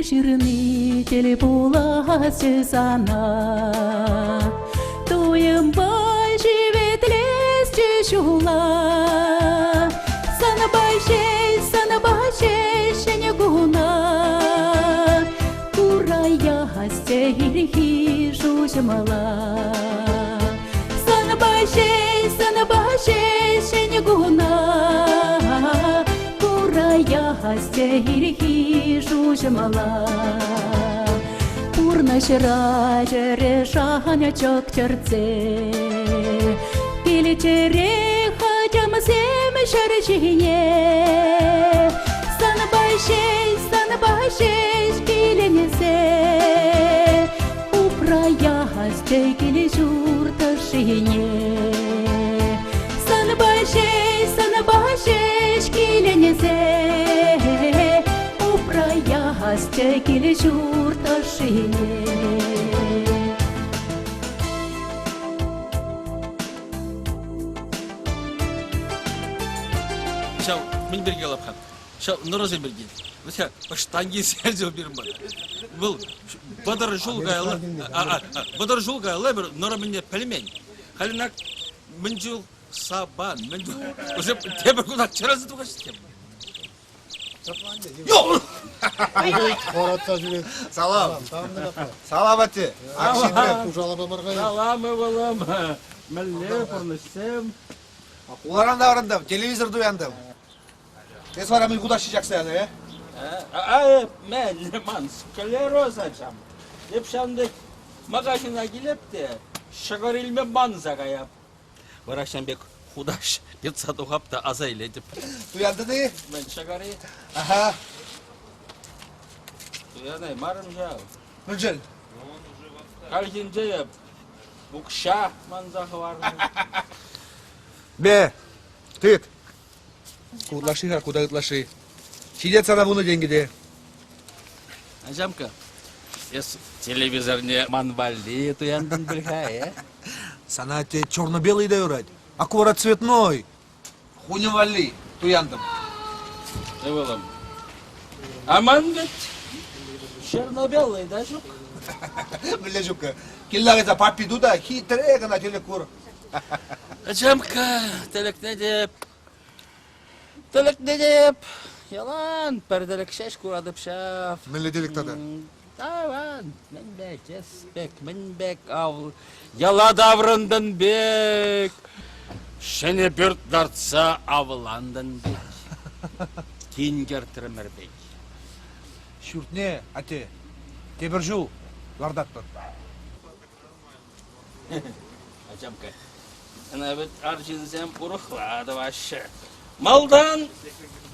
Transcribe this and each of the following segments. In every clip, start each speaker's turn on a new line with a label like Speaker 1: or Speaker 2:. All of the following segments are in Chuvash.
Speaker 1: ҫырни тӗл пуласчӗ сана. Туйӑмпа ҫивӗтлесчӗ ҫула. Санпа ҫеҫ, санпа ҫеҫ ҫӗнӗ куна. Кураясчӗ ирхи шуҫӑмла. Санпа ҫеҫ, санпа ҫеҫ ҫӗнӗ куна. Кураясчӗ ирхи шуҫӑмла. Пурнӑҫра чӗре шанчӑк чӗртсе Килчӗрех ачамсем ҫӗр ҫине. Санпа ҫеҫ, санпа ҫеҫ киленсе Упраясчӗ кил-ҫурт ӑшшине. Санпа ҫеҫ, санпа ҫеҫ киленсе Упраясчӗ кил-ҫурт ӑшшине.
Speaker 2: Ҫав мӗн пирки калап-ха? Ҫав нӑрӑсем пирки. Вӗт-ха ӑҫтан килсе илчӗ пирӗн пата? Вӑл 30 ҫул каялла, 30 ҫул каялла эпир нӑрӑ мӗнне пӗлмен. Халь ӑна мӗн чул сапан, мӗн чул... Вӗсем тепӗр кунах чӗрӗлсе тухаҫҫӗ.
Speaker 3: Салам. Салам, атте.
Speaker 2: Салам, ывӑлӑм. Мӗнле пурнӑҫсем?
Speaker 3: Хуларан таврӑнтӑм, телевизор туянтӑм. Эс вара мӗн хутаҫҫи ҫакса янӑ, э?
Speaker 2: А, мӗн, ман склероз ачам. Эп ҫавӑн пек магазина килеп те ҫӑкӑр илме манса каяп. Вара ҫавӑн пек хутаҫ йӑтса тухап та аса илетӗп.
Speaker 3: Туянтӑн-и?
Speaker 2: Мӗн, ҫӑкӑр-и?
Speaker 3: Аха.
Speaker 2: Туянаймарӑм ҫав.
Speaker 3: Мӗншӗн?
Speaker 2: Хальхинче эп укҫа манса хӑварнӑ.
Speaker 3: Бе, тыт. Ку ытлашши-ха, куда ытлашши. Ҫитет сана 10 тенкӗ те.
Speaker 2: Ачамка, эс телевизорне ман валли туянтӑн пуль-ха, э?
Speaker 3: Сана те черно-белый да юрать, а ку вара цветной. Хунӗ валли туянтӑм.
Speaker 2: Ывӑлӑм, а ман вӗт черно-белый да ҫук.
Speaker 3: Мӗнле ҫукка? Килла кайса паппи ту та хитре кӑна тӗлӗк кур.
Speaker 2: Ачамка, тӗлӗкне те тӗлӗкне те ялан пӗр тӗлӗк ҫеҫ куратӑп ҫав.
Speaker 3: Мӗнле тӗлӗк тата?
Speaker 2: Таван, мӗн пек, эс пек, мӗн пек, ав, яла таврӑнтӑн пек, ҫӗнӗ пӳрт лартса авлантӑн пек, кин кӗртрӗмӗр пек.
Speaker 3: Ҫуртне, атте, тепӗр ҫул лартатпӑр.
Speaker 2: Ачамка, ӑна вӗт арҫынсем урӑхла тӑваҫҫӗ. Малтан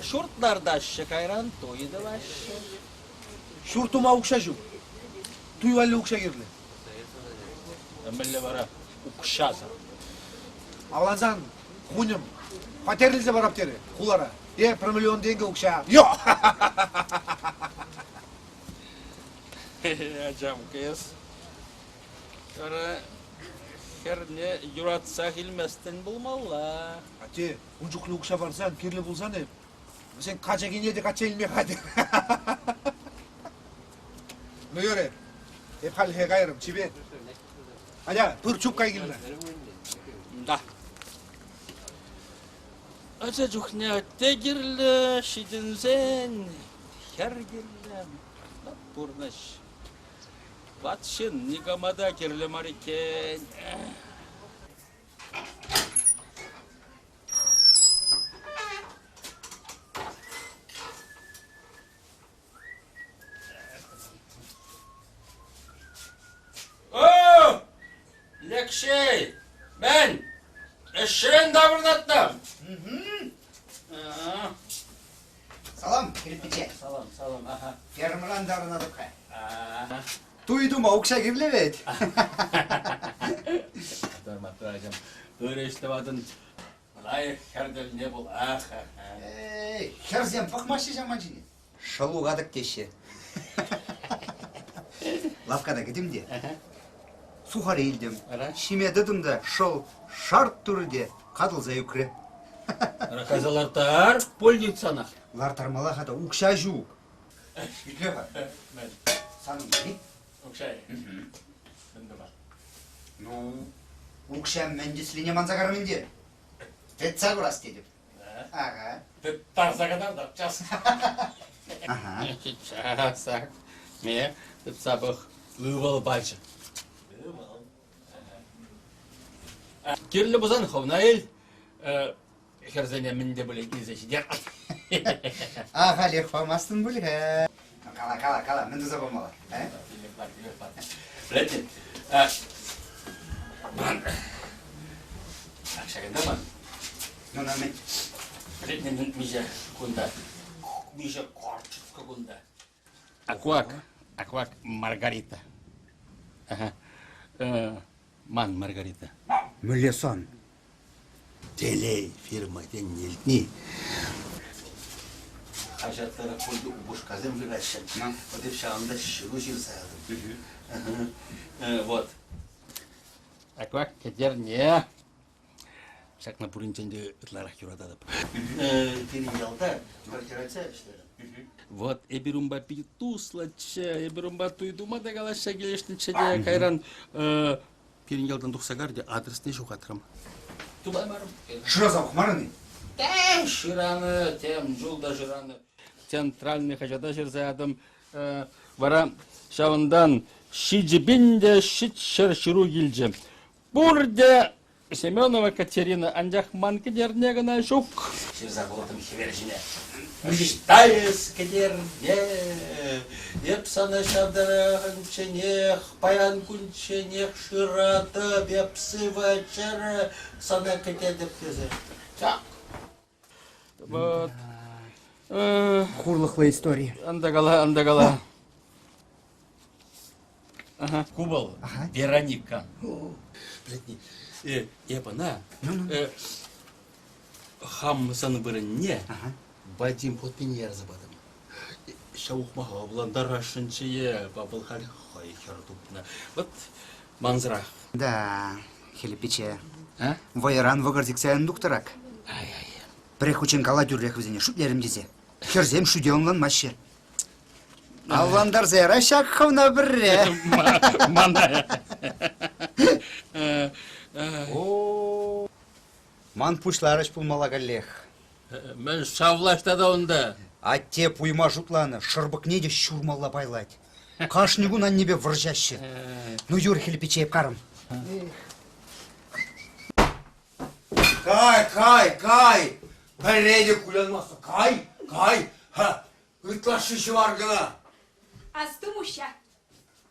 Speaker 2: ҫурт лартаҫҫӗ, кайран туй тӑваҫҫӗ.
Speaker 3: Ҫурт тума укҫа ҫук. Туй валли укҫа кирлӗ.
Speaker 2: Мӗнле вара укҫасӑр?
Speaker 3: Авлансан, хуньӑм, хваттер илсе парап терӗ хулара. Е пӗр миллион тенкӗ укҫа. Йо!
Speaker 2: Ачамка эс. Вара хӗрне юратсах илместӗн пулмалла.
Speaker 3: Атте, ун чухлӗ укҫа парсан, кирлӗ пулсан эп вӗсен качакине те качча илме хатӗр. Ну, юрӗ, эп хальлӗхе кайрӑм, чипер. Атя, пыр чуп кай килме.
Speaker 2: Да. Ача чухне атте кирлӗ, ҫитӗнсен хӗр кирлӗ. Пурнӑҫ. Ват ҫын никама та кирлӗ мар иккен. О! Лекҫей! Мӗн? Ӗҫрен таврӑнаттӑм.
Speaker 4: Салам, кирпӗче.
Speaker 2: Салам, салам, аха.
Speaker 4: Фермӑран таврӑнатӑп-ха. Туй тума укҫа кирлӗ вӗт.
Speaker 2: Маттур, ачам. Ырӑ ӗҫ тӑватӑн. Лайӑх хӗр тӗлне пулах.
Speaker 4: Эй, хӗрсем пӑхмаҫҫӗ ҫав ман ҫине. Шӑлу катӑк теҫҫӗ. Лавккана кӗтӗм те сухари илтӗм. Ҫиме тытӑм та шӑл шарт турӗ те катӑлса ӳкрӗ.
Speaker 2: Кайса лартар пульницана.
Speaker 4: Лартармалла-ха та укҫа ҫук. Итле-ха.
Speaker 2: Мӗн?
Speaker 4: Санӑн-и?
Speaker 2: Укҫа-и? Мӗн тума?
Speaker 4: Ну, укҫа мӗн тӗслине манса карӑм ӗнтӗ. Тытса курас тетӗп. Ага.
Speaker 2: Тыттарса кӑтартап час.
Speaker 4: Ага.
Speaker 2: Часах. Ме, тытса пӑх. Ывӑл пачӗ. Ывӑл. Кирлӗ пулсан хӑвна ил. Хӗрсене мӗн те пулин илсе ҫитер.
Speaker 4: Ахалех памастӑн пуль-ха. Кала, кала, кала, мӗн туса памалла? Э?
Speaker 2: Пӗлетӗн, ман ҫакӑнта ман.
Speaker 4: Ну, на мӗн?
Speaker 2: Пӗлетӗн, миҫе кунта? Миҫе карточка кунта? Аквак, аквак Маргарита. Ага. Ман Маргарита.
Speaker 4: Мӗнле сан?
Speaker 2: Телей фирма тенине илтни. Хаҫатра пурте упӑшкасем шыраҫҫӗ. Вот эп ҫавӑнта ҫыру ҫырса ятӑм. Вот. Аквак Кӗтерне. Ҫакна пуринчен те ытларах юрататӑп. Пирӗн ялта пӗр хӗрача ӗҫлерӗ. Вот эпир унпа питӗ туслӑччӗ, эпир унпа туй тума та калаҫса килӗшнӗччӗ те, кайран пирӗн ялтан тухса карчӗ, адресне ҫухатрӑм. Тупаймарӑм.
Speaker 4: Шыраса пӑхмарӑн-и?
Speaker 2: Те шыранӑ, тем чул та шыранӑ. Центральный хаҫата ҫырса ятӑм. Вара ҫавӑнтан 7000 те 700 ҫыру килчӗ. Пурте Семенова Катерина, анчах ман Кӗтерне кӑна ҫук. Ҫырса хутӑм хӗвел ҫине. Ӑҫта эс, Кӗтерне? Эп сана ҫав тӑрӑхӗнченех, паян кунчченех шыратӑп, эп сывӑ, чӗрӗ, сана кӗтетӗп тесе. Так. Вот.
Speaker 4: Хурлӑхлӑ истори.
Speaker 2: Анда кала, анда кала. Ага. Ку вӑл Вероника. Эп ӑна хам сан вырӑнне Вадим Потпине ярса патӑм. Ҫав ухмаха авлантарасшӑнччӗ е вӑл халь хӑй хӗр тупнӑ. Вот мансӑрах.
Speaker 4: Да, Хӗлип пичче.
Speaker 2: А?
Speaker 4: Вӑйӑран вӑкӑр сиксе ан тухтӑрак.
Speaker 2: Ай-ай.
Speaker 4: Пӗрех хутчен кала тӳррех вӗсене шӳтлерӗм тесе. Хӗрсем шӳте ӑнланмаҫҫӗ. Авлантарса яра ҫак хӑвна пӗрре.
Speaker 2: Мана.
Speaker 4: О, ман пуҫларӗҫ пулмалла каллех.
Speaker 2: Мӗн шавлаҫ тата унта?
Speaker 4: Атте пуйма шутланӑ, шӑрпӑкне те ҫурмалла пайлать. Кашни кун аннепе вӑрҫаҫҫӗ. Ну, юр, Хӗлип пичче, эп карӑм.
Speaker 3: Кай, кай, кай! Пӗрре те кулянмастӑн. Кай, кай! Ха, ытлашши ҫӑвар кӑна.
Speaker 1: Асту, Муҫҫа,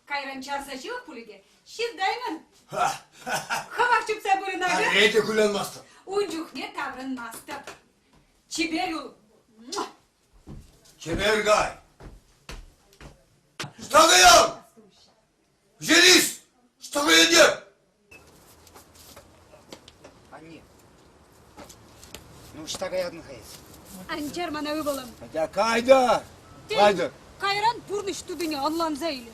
Speaker 1: кайран чарса ҫывӑх пулӗ те, ҫыртаймӑн. Хӑвах чупса пырӑнакан.
Speaker 3: Пӗрре те кулянмастӑп.
Speaker 1: Ун чухне таврӑнмастӑп. Чипер юл.
Speaker 3: Чипер кай. Что каян? Желис! Что каян
Speaker 4: Анне, ну ӑҫта каятӑн-ха эс?
Speaker 1: Анчар мана ывӑлӑм.
Speaker 3: Атя кайда! Кайда!
Speaker 1: Кайран пурнӑҫ тутине ӑнланса илӗ.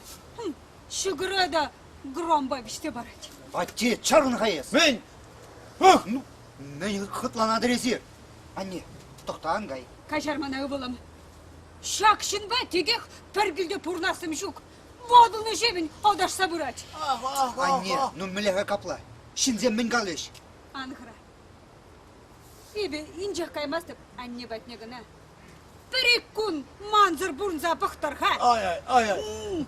Speaker 1: Ҫӑкӑра та громпа виҫсе парать.
Speaker 4: Атте, чарӑн-ха эс!
Speaker 3: Мӗн?
Speaker 4: Ну, мӗн хӑтланатӑр эсир? Анне, тӑхта ан кай.
Speaker 1: Каҫар мана, ывӑлӑм. Ҫак ҫынпа текех пӗр килте пурӑнассӑм ҫук. Ватӑлнӑ ҫемӗн аташса пырать.
Speaker 4: Анне, ну мӗнле-ха капла? Ҫынсем мӗн калӗҫ?
Speaker 1: Ан хӑра. Эпӗ инҫех каймастӑп анне патне кӑна. Пӗр-ик кун мансӑр пурӑнса пӑхтӑр-ха.
Speaker 3: Ай-ай, ай-ай.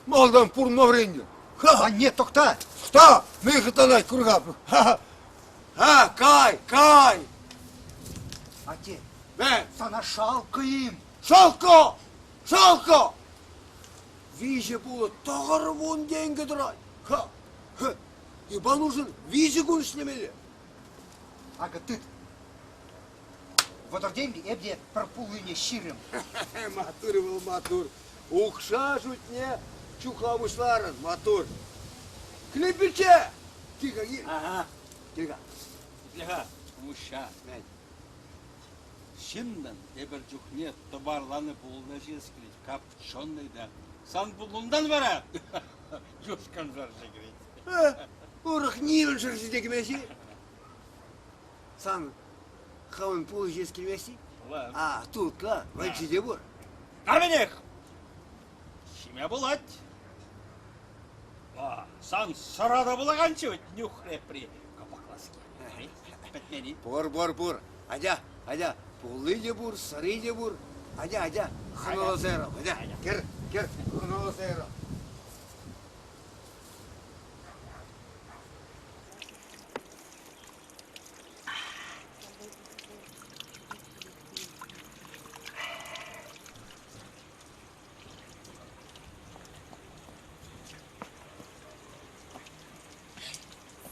Speaker 3: Малтан пурӑнма вӗреннӗ.
Speaker 4: Ха! Анне, тӑхта!
Speaker 3: Тӑхта! Мӗн хӑтланать, кур-ха. Ха, кай, кай!
Speaker 4: Атте,
Speaker 3: Мӗн?
Speaker 4: сана шалкӑ-им?
Speaker 3: Шалкӑ! Шалкӑ! Виҫӗ пулӑ 90 тенкӗ тӑрать. Ха! Иванушӑн виҫӗ кун ӗҫлемелле.
Speaker 4: Акӑ тыт. 30 тенкӗ эп те пӗр пуллине 20.
Speaker 3: Маттур вӑл, маттур. Укҫа шутне чухла пуҫларӑн, маттур. Клепиче! Тихо, кил.
Speaker 2: Ага.
Speaker 3: Тихо.
Speaker 2: Итле-ха, Муҫҫа. Ҫыннӑн тепӗр чухне тӑварланӑ пулнӑ ҫеҫ килет, копченый та. Сан пулнунтан вара юшкӑн шӑрши кӗрет.
Speaker 3: Урӑх нимӗн шӑрши те кӗмест-и? Сан хӑвӑн пулӑ ҫиес килмест-и?
Speaker 5: А, тутлӑ, вӑлчи те пур.
Speaker 2: Арменех! Ҫиме пулать. А, сан сӑра та пулаканччӗ вӗт нӳхрепри кӑпӑкласки. Пӗтмен-и?
Speaker 5: Пур, пур, пур. Атя, атя, пулли те пур, сӑри те пур. Атя, атя, хӑналаса ярам. Атя, кӗр, кӗр, хӑналаса ярам.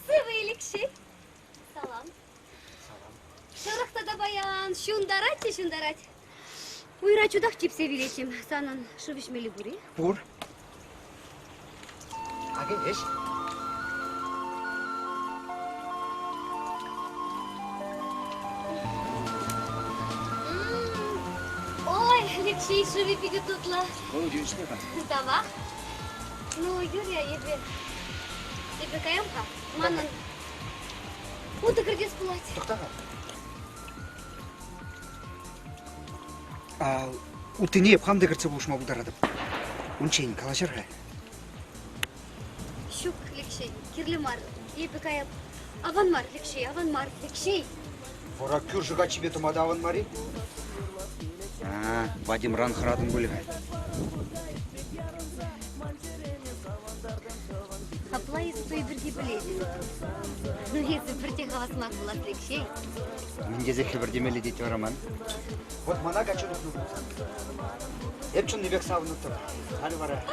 Speaker 6: Сывӑ, Элекҫей. Салам. Салам. Шӑрӑх тата паян ҫунтарать те ҫунтарать. Уйра чутах типсе вилетчӗм. Санӑн шыв ӗҫмелли пур-и?
Speaker 4: Пур. Акӑ ӗҫ.
Speaker 6: Ой, Алексей, шывӗ питӗ тутлӑ.
Speaker 4: Вӑл тивӗҫлӗ-ха.
Speaker 6: Тавах. Ну, Юрия, эпӗ... Эпӗ каям-ха. Манӑн утӑ кӗртес пулать.
Speaker 4: Тӑхта-ха. Уттине эп хам та кӗртсе пулӑшма пултаратӑп. Унччен калаҫар-ха.
Speaker 6: Ҫук, Лекҫей, кирлӗ мар. Эпӗ каяп. Аван мар, Лекҫей, аван мар, Лекҫей.
Speaker 4: Вара кӳршӗ каччипе тӑма та аван мар-и? А, Вадимран хӑратӑн пуль-ха.
Speaker 6: Апла эсӗ туй пирки пӗлетӗн. Ну, эсӗ пӗрте хавас мар пулас, Лекҫей.
Speaker 4: Мӗн тесе хӗпӗртемелле тет вара ман? Вот мана качча тухнӑ пулсан. Эп чӑннипех савӑнӑттӑм. Халӗ вара...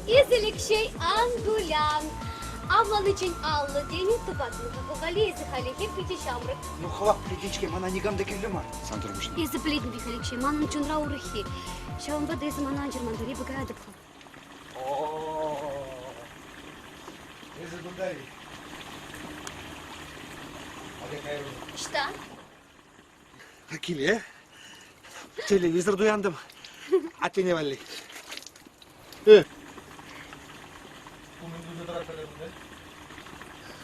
Speaker 6: Эсӗ, Лекҫей, ан кулян. Авланиччен 50 тенӗ тупатӑн-ха. Хӑвали эсӗ халӗхе питӗ ҫамрӑк.
Speaker 4: Ну, хӑвах пӗлетӗн-ҫке, мана никам та кирлӗ мар. Сан турпуҫне.
Speaker 6: Эсӗ пӗлетӗн-пе, Лекҫей, манӑн чунра урӑххи. Ҫавӑнпа та эсӗ мана ан чӑрмантар, эпӗ каятӑп-ха.
Speaker 3: Эсӗ кунта-и? Атя кайрӑм.
Speaker 6: Ӑҫта?
Speaker 3: Киле. Телевизор туянтӑм. Аттене валли. Э.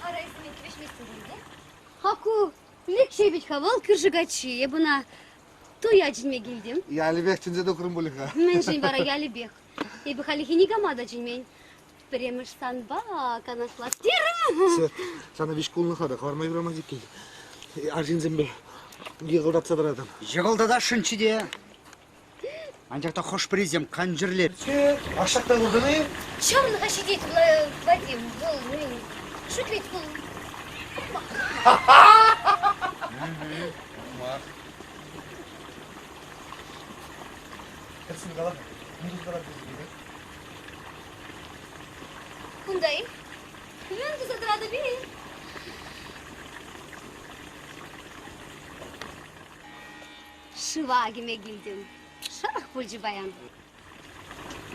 Speaker 6: Ара, эсӗ мен килӗшместӗн пуль те? Хаку, Лекҫей вӗт-ха вӑл кӳршӗ каччи. Эп ӑна туя чӗнме килтӗм.
Speaker 3: Ялӗпех чӗнсе тухрӑм пуль-ха.
Speaker 6: Мӗншӗн вара ялӗпех? Эпӗ хальлӗхе никама та чӗнмен. Пӗрремӗш санпа канашлас терӗм.
Speaker 3: Сана виҫ кунлӑха та хӑварма юрамасть иккен. Арҫынсемпе йӑкӑлтатса тӑратӑн.
Speaker 4: Йӑкӑлтатасшӑнччӗ те. Анчах та хӑш-пӗрисем канчӗрле.
Speaker 3: Ашшак та куртӑн-и?
Speaker 6: Чӑнлӑха ҫитет, Вадим. Вӑл мӗн шӳтлет вӑл.
Speaker 3: Ухмах. Кӗрсен кала-ха, мӗн туса тӑратӑн эсӗ?
Speaker 6: Кунта-и? Мӗн туса тӑратӑп-и? Шыва кӗме килтӗм. Шӑрӑх пулчӗ паян.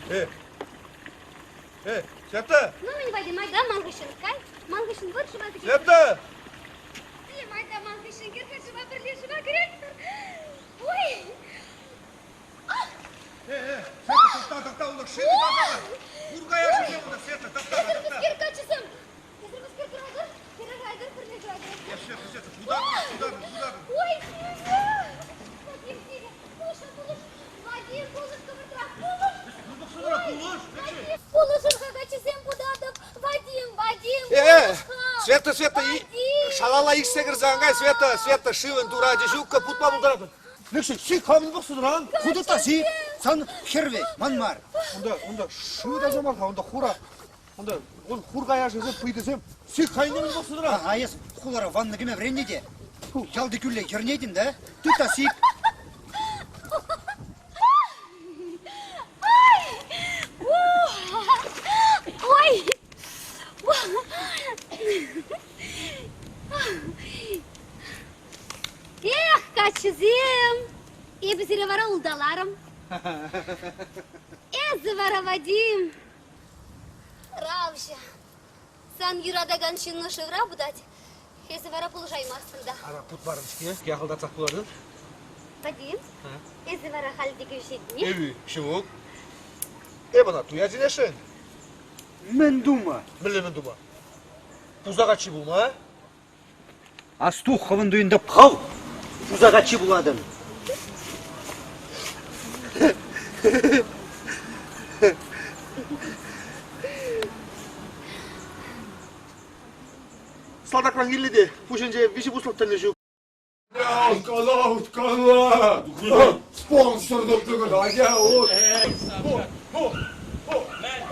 Speaker 3: Э, э, Света!
Speaker 6: Ну, мӗн, Вадим, айта ман хыҫҫӑн кай. Ман хыҫҫӑн выр шыва кӗтет.
Speaker 3: Света!
Speaker 6: Айта ман хыҫҫӑн кӗр-ха шыва пӗрле шыва кӗретпӗр. Ой!
Speaker 3: Э, э, Света, тӑхта, тӑхта, унта шывӗ таса. Курка яшӑсем унта, Света, тӑхта, тӑхта.
Speaker 6: Эсир каччӑсем! Эсир мӗскер тӑратӑр? Хӗрӗх айтӑр, пӗрле тӑратӑр.
Speaker 3: Света, Света, куда, куда, куда?
Speaker 6: Ой, сивӗ! Вадим, сивӗ! Пулӑш, пулӑш! Вадим, пулӑш, хӑвӑртрах, пулӑш!
Speaker 3: Пулӑш,
Speaker 6: Пулӑшӑр-ха, каччӑсем, путатӑп! Вадим, Вадим,
Speaker 3: Э,
Speaker 6: пулӑш-ха!
Speaker 3: Света, Света, шалала ишсе кӗрсе ан кай, Света, Света, шывӑн турачӗ ҫуккӑ, путма пултаратӑн. Лекҫей, сик, хамӑн пӑхсӑран.
Speaker 4: Хутӑ та сик, сан хӗр вӗт, ман мар.
Speaker 3: Унта, унта шыв та мар-ха, унта хура. Унта он хур каяшӗсем, пыйтӑсем. Сик, хайне мӗн пӑхсӑран.
Speaker 4: А эс хулара ванна кӗме вӗреннӗ те. Ялти кӳлле хӗрнетӗн да? Тыт та сик.
Speaker 6: Ой! Эх, каччӑсем! Эпӗ сире вара улталарӑм. Эсӗ вара, Вадим, хӑравҫӑ. Сан юратакан ҫынну шывра путать, эсӗ вара пулӑшаймастӑн та.
Speaker 3: Ара, путмарӑм-ҫке, яхӑлтатсах пулатӑн.
Speaker 6: Вадим, эсӗ вара халь те кӳршетне?
Speaker 3: Эпӗ, ҫук. Эп ӑна туя чӗнесшӗн.
Speaker 4: Мӗн тума?
Speaker 3: Мӗнле мӗн тума? Пуса каччи пулма?
Speaker 4: Асту, хӑвӑн туйӑнта хӑв пуса каччи пулатӑн.
Speaker 3: Салтакран килнӗ те пуҫӗнче виҫӗ пуслӑх тӗлнӗ ҫук.
Speaker 7: Уткала, уткала! Спонсор тупнӑ атя, ут!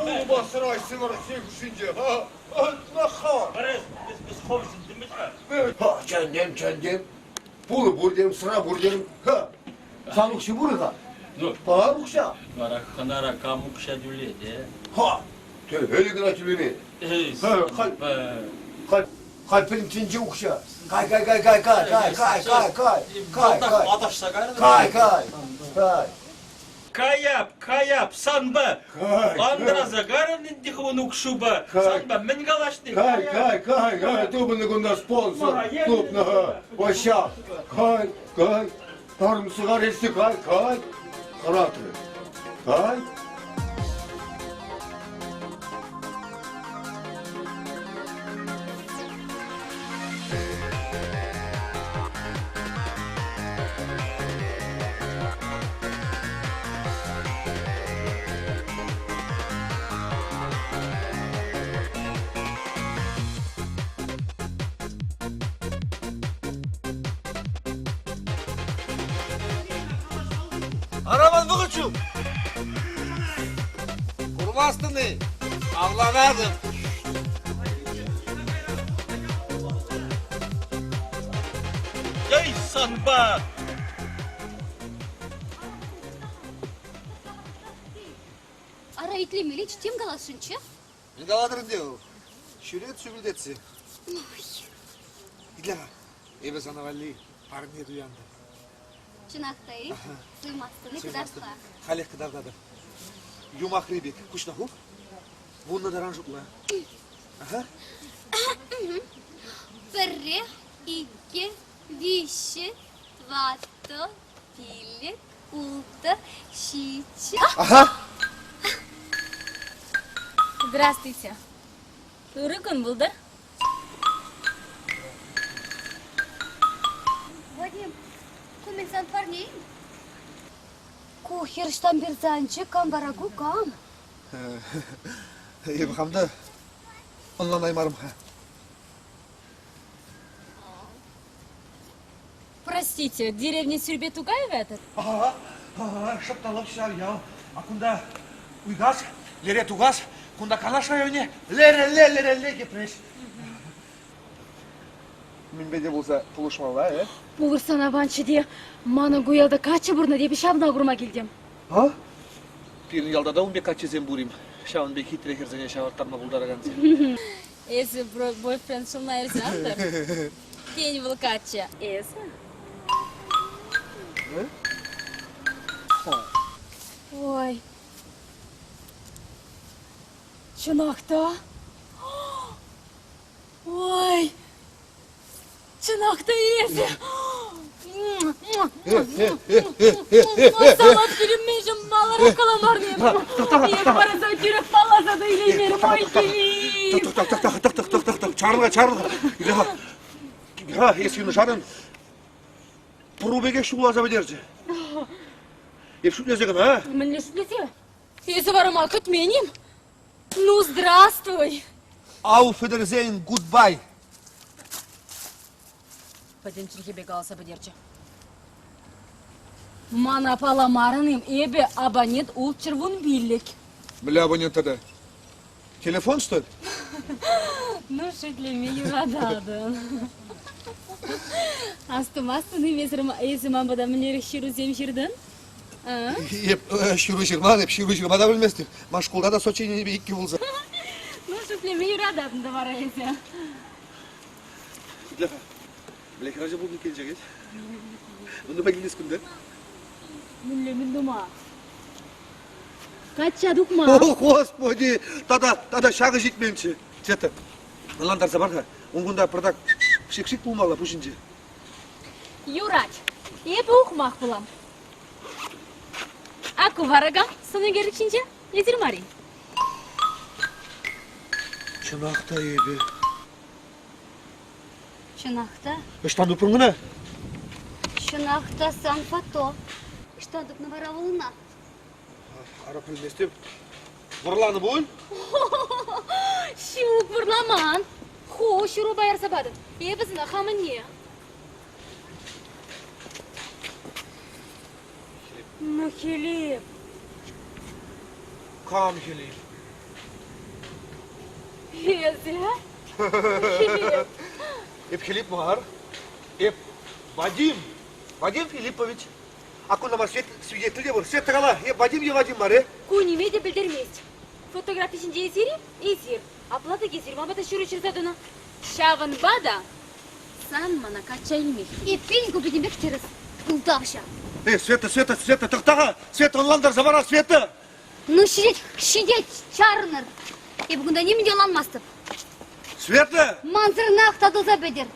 Speaker 7: Улма сӑраҫсӑмӑр хушшинче, Нахар! Чӗнтӗм, чӗнтӗм. Пулӑ пур тем, сӑра пур тем. Сан укҫи пур-ха. Пар укҫа.
Speaker 2: Вара хӑнара кам укҫа тӳлет, э?
Speaker 7: Ха! Ӗлӗк кӑна тӳлемен. Халь, халь пӗтӗм тӗнче укҫа. Кай, кай, кай, кай, кай, кай, кай, кай, кай, кай, кай.
Speaker 2: Аташса кайрӑн.
Speaker 7: Кай, кай, кай.
Speaker 2: Каяп, каяп, санпа. Андраса карӑн ӗнтӗ хӑвӑн укҫупа. Санпа мӗн калаҫни?
Speaker 7: Кай, кай, кай, кай, тупӑннӑ кунта спонсор. Тупнӑ, Ваҫҫа. Кай, кай, тарӑм сигаретси, кай, кай. Хӑратрӗ. Кай.
Speaker 3: Араман вӑхӑт ҫук. Курмастӑн-и? Авланатӑп.
Speaker 2: Эй, санпа!
Speaker 6: Ара итлемеллеччӗ, тем каласшӑнччӗ.
Speaker 3: Мӗн калатӑр ӗнтӗ вӑл? Ҫӳрет сӳпӗлтетсе. Итле-ха, эпӗ сана валли парне туянтӑм.
Speaker 6: Чӑнах та-и? Суймастӑн-и кӑтартса?
Speaker 3: Халех кӑтартатӑп. Юмахри пек куҫна хуп, вуннӑ таран шутла. Аха.
Speaker 6: Пӗрре, иккӗ, виҫҫӗ, тӑваттӑ, пилӗк, ултӑ, ҫиччӗ.
Speaker 3: Аха.
Speaker 1: Здравствуйте. Ырӑ кун пултӑр.
Speaker 6: Вадим, ку мӗн сан парне-им? Ку хӗр ӑҫтан персе анчӗ, кам вара ку, кам?
Speaker 3: Эпӗ хам та ӑнланаймарӑм-ха.
Speaker 1: Простите, деревня Сюрбе-Тугаева этот?
Speaker 3: Ага, ага, шӑп та лӑп ҫав ял. А кунта Уйкас, лере Тукас, кунта Канаш районӗ, лерелле, лерелле Йӗпреҫ. Мӗнпе те пулса пулӑшмалла, э?
Speaker 1: Пулӑшсан аванччӗ те, манӑн ку ялта каччӑ пурнать, эпӗ ҫавна курма килтӗм.
Speaker 3: А? Пирӗн ялта та ун пек каччӑсем пур-им? Ҫавӑн пек хитре хӗрсене ҫавӑрттарма пултаракансем.
Speaker 1: Эсӗ бойфренд шӑлна илсе ан тӑр. Тен, вӑл каччӑ. Эсӗ? Ой. Чӑнах та? Ой! Чӑнах та эсӗ! Салат пӳлӗммешӗн маларах каламарним. Эп параса тӳрех палласа та илеймерӗм. Ой, Филипп!
Speaker 3: Тӑх, тӑх, тӑх, тӑх, тӑх, тӑх, тӑх, тӑх, чарӑн-ха, чарӑн-ха. Ха, эс юнашарӑн пӑру пекех ҫулласа пӗтерчӗ. Эп шӳтлесе кӑна.
Speaker 1: Мӗнле шӳтлесе? Эсӗ вара ма кӗтмен-им? Ну, здравствуй!
Speaker 3: Auf Wiedersehen, goodbye!
Speaker 1: Пӗтӗм чӗлхепе каласа пӗтерчӗ. Мана паламарӑн-им эпӗ абонент ултҫӗр вунпиллӗк.
Speaker 3: Мӗнле абонент тата? Телефон, что ли?
Speaker 1: Ну, шӳтлеме юрататӑн. Астумастӑн-им эсӗ ман пата мӗнлерех ҫырусем ҫыртӑн?
Speaker 3: Эп ҫыру ҫырман, эп ҫыру ҫырма та пӗлместӗп. Ман шкулта та сочиненипе иккӗ пулса.
Speaker 1: Ну, шӳтлеме юрататӑн та вара эсӗ.
Speaker 3: Итле-ха, мӗнле хӗрача пулнӑ килчӗ Мӗн тума килес кунта?
Speaker 1: Мӗнле мӗн тума? Качча тухма.
Speaker 3: О, Господи! Тата, тата ҫакӑ ҫитменччӗ. Света, ӑнлантарса пар-ха. Ун кунта пӑртак шик-шик пулмалла пуҫӗнче.
Speaker 1: Юрать. Эпӗ ухмах пулам. А ку варага сӑн ӳкерчӗк ҫинче эсир мар-и?
Speaker 3: Чӑнах та эпӗ.
Speaker 6: Чӑнах та.
Speaker 3: Ӑҫтан тупрӑн кӑна?
Speaker 6: Чӑнах та сан фото. Ӑҫтан тупнӑ вара вӑл ӑна?
Speaker 3: Ара пӗлместӗп. Вӑрланӑ пуль?
Speaker 6: Ҫук, вӑрламан. Ху ҫырупа ярса патӑн. Эпӗ сана хамӑнне.
Speaker 1: Ну, Хилип.
Speaker 3: Кам Хилип?
Speaker 6: Эсӗ? Хилип.
Speaker 3: Эп Хилип мар. Эп Вадим. Вадим Филиппович. А кунта мар свидетель те пур. Света кала, эп Вадим е Вадим мар, э?
Speaker 6: Ку ниме те пӗлтермест. Фотографи ҫинче эсир-и? Эсир. Апла тӑк эсир ман пата ҫыру ҫырса тӑнӑ. Ҫавӑнпа та сан мана качча илмех.
Speaker 8: Эппин, ку пӗтӗмпех тӗрӗс. Ултавҫӑ.
Speaker 3: Эй, Света, Света, Света, тӑхта-ха! Света, ӑнлантарса пара, Света!
Speaker 8: Ну, ҫитет, ҫитет, чарӑнӑр. Эпӗ кунта нимӗн те ӑнланмастӑп.
Speaker 3: Света!
Speaker 8: Мансӑрӑнах татӑлса пӗтӗр.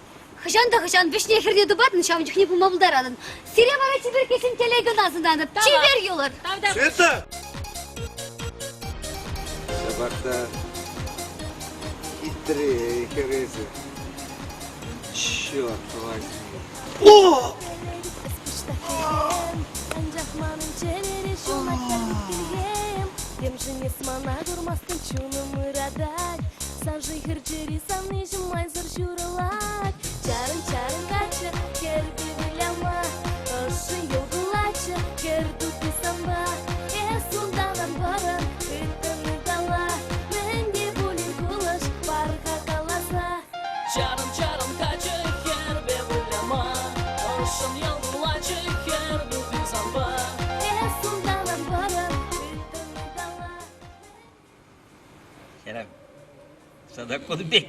Speaker 8: Хӑҫан та хӑҫан вӗҫне-хӗрне тупатӑн, ҫавӑн чухне пулма пултаратӑн. Сире вара чиперккесен телей кӑна сунатӑп. Чипер юлӑр!
Speaker 3: Света!
Speaker 5: Ҫапах та хитре хӗресӗ. Черт возьми.
Speaker 3: О!
Speaker 9: Анчах манӑн чӗрере ҫунать хӗлхем. Темшӗн эс мана курмастӑн, чунӑм ыратать. Саншӑн хӗр чӗри савниҫӗм майсӑр ҫурӑлать. Чарӑн, чарӑн каччӑ, хӗрпе выляма. Ӑшшӑн йӑл кулатчӗ, хӗр тути санпа. Эс унтан ан пӑрӑн, хыттӑн ытала. Мӗн те пулин кулӑш пар-ха каласа.
Speaker 10: Чарӑн, чарӑн каччӑ, хӗрпе выляма. Ӑшшӑн йӑл кулатчӗ, хӗр тути санпа.
Speaker 9: Эс унтан ан пӑрӑн, хыттӑн ытала.
Speaker 2: Хӗрӗм, сана кун пек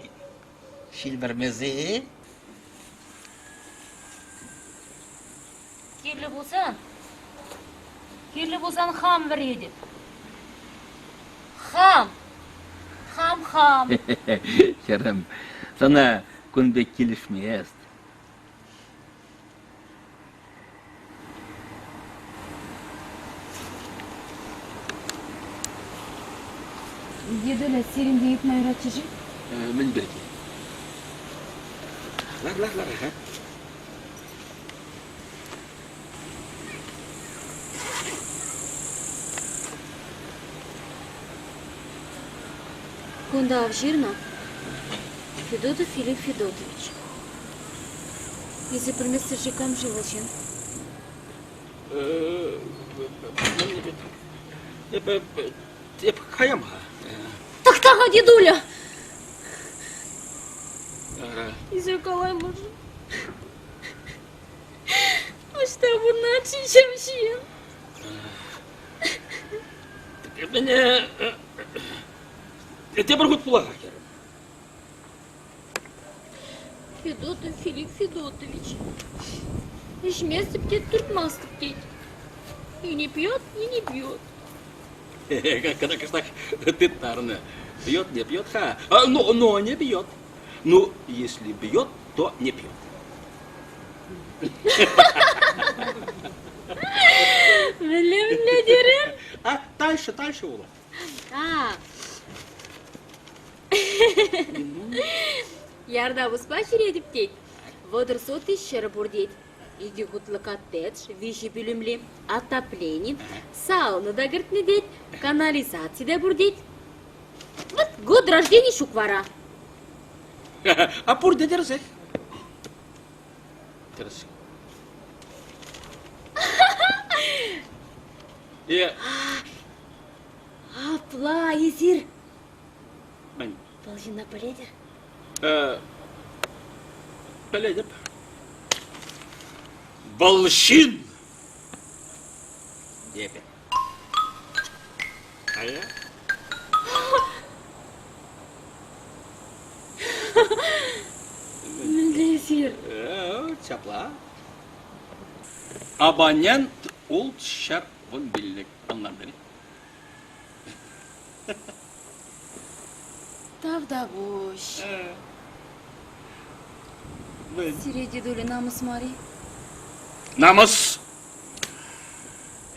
Speaker 2: ҫил вӗрмесе.
Speaker 11: Кирлӗ пулсан, кирлӗ пулсан хам вӗретӗп. Хам! Хам-хам!
Speaker 2: Хӗрӗм, сана кун пек килӗшмест.
Speaker 11: Дедуля, сирӗнтен ыйтма юратчӗ-ши?
Speaker 2: Мӗн пирки? Лар, лар, лар, ха.
Speaker 11: Кунта ав ҫырнӑ Федотов Филипп Федотович. Эсӗ пӗлместӗр-ши кам-ши вӑл ҫын?
Speaker 2: Эпӗ, эп каям-ха.
Speaker 11: Тӑхта-ха, дедуля! Эсӗ калаймӑшӑн. Ӑҫта пурӑнать-ши ҫав ҫын?
Speaker 2: Мӗне тепӗр хут пула-ха, хӗрӗм.
Speaker 11: Федотов Филипп Федотович. Ӗҫместӗп тет, туртмастӑп тет. И не пьет, и не бьет.
Speaker 2: Когда кӑштах тыттарнӑ. Пьет, не пьет-ха. Но, но не бьет. Ну, если бьет, то не пьет.
Speaker 11: Мӗнле, мӗнле терӗн?
Speaker 2: А, дальше, дальше ула.
Speaker 11: А. Ярда пуспа ҫӳретӗп тет. 30 сотый ҫӗр пур тет. Икӗ хутлӑ коттедж, виҫӗ пӳлӗмли, отоплени, сауна та кӗртнӗ тет, канализаци те пур тет. Вот год рождения ҫук вара.
Speaker 2: А пурте тӗрӗсех. Тӗрӗс. Е.
Speaker 11: Апла эсир
Speaker 2: Мӗн?
Speaker 11: Вӑл ҫынна пӗлетӗр?
Speaker 2: Пӗлетӗп. Вӑл ҫын! Эпӗ. А я?
Speaker 11: Мӗнле эсир?
Speaker 2: Ҫапла. Абонент улт 115 ӑнлантӑр-и?
Speaker 11: Тавтапуҫ. Сире дедуля намӑс мар-и?
Speaker 2: Намӑс!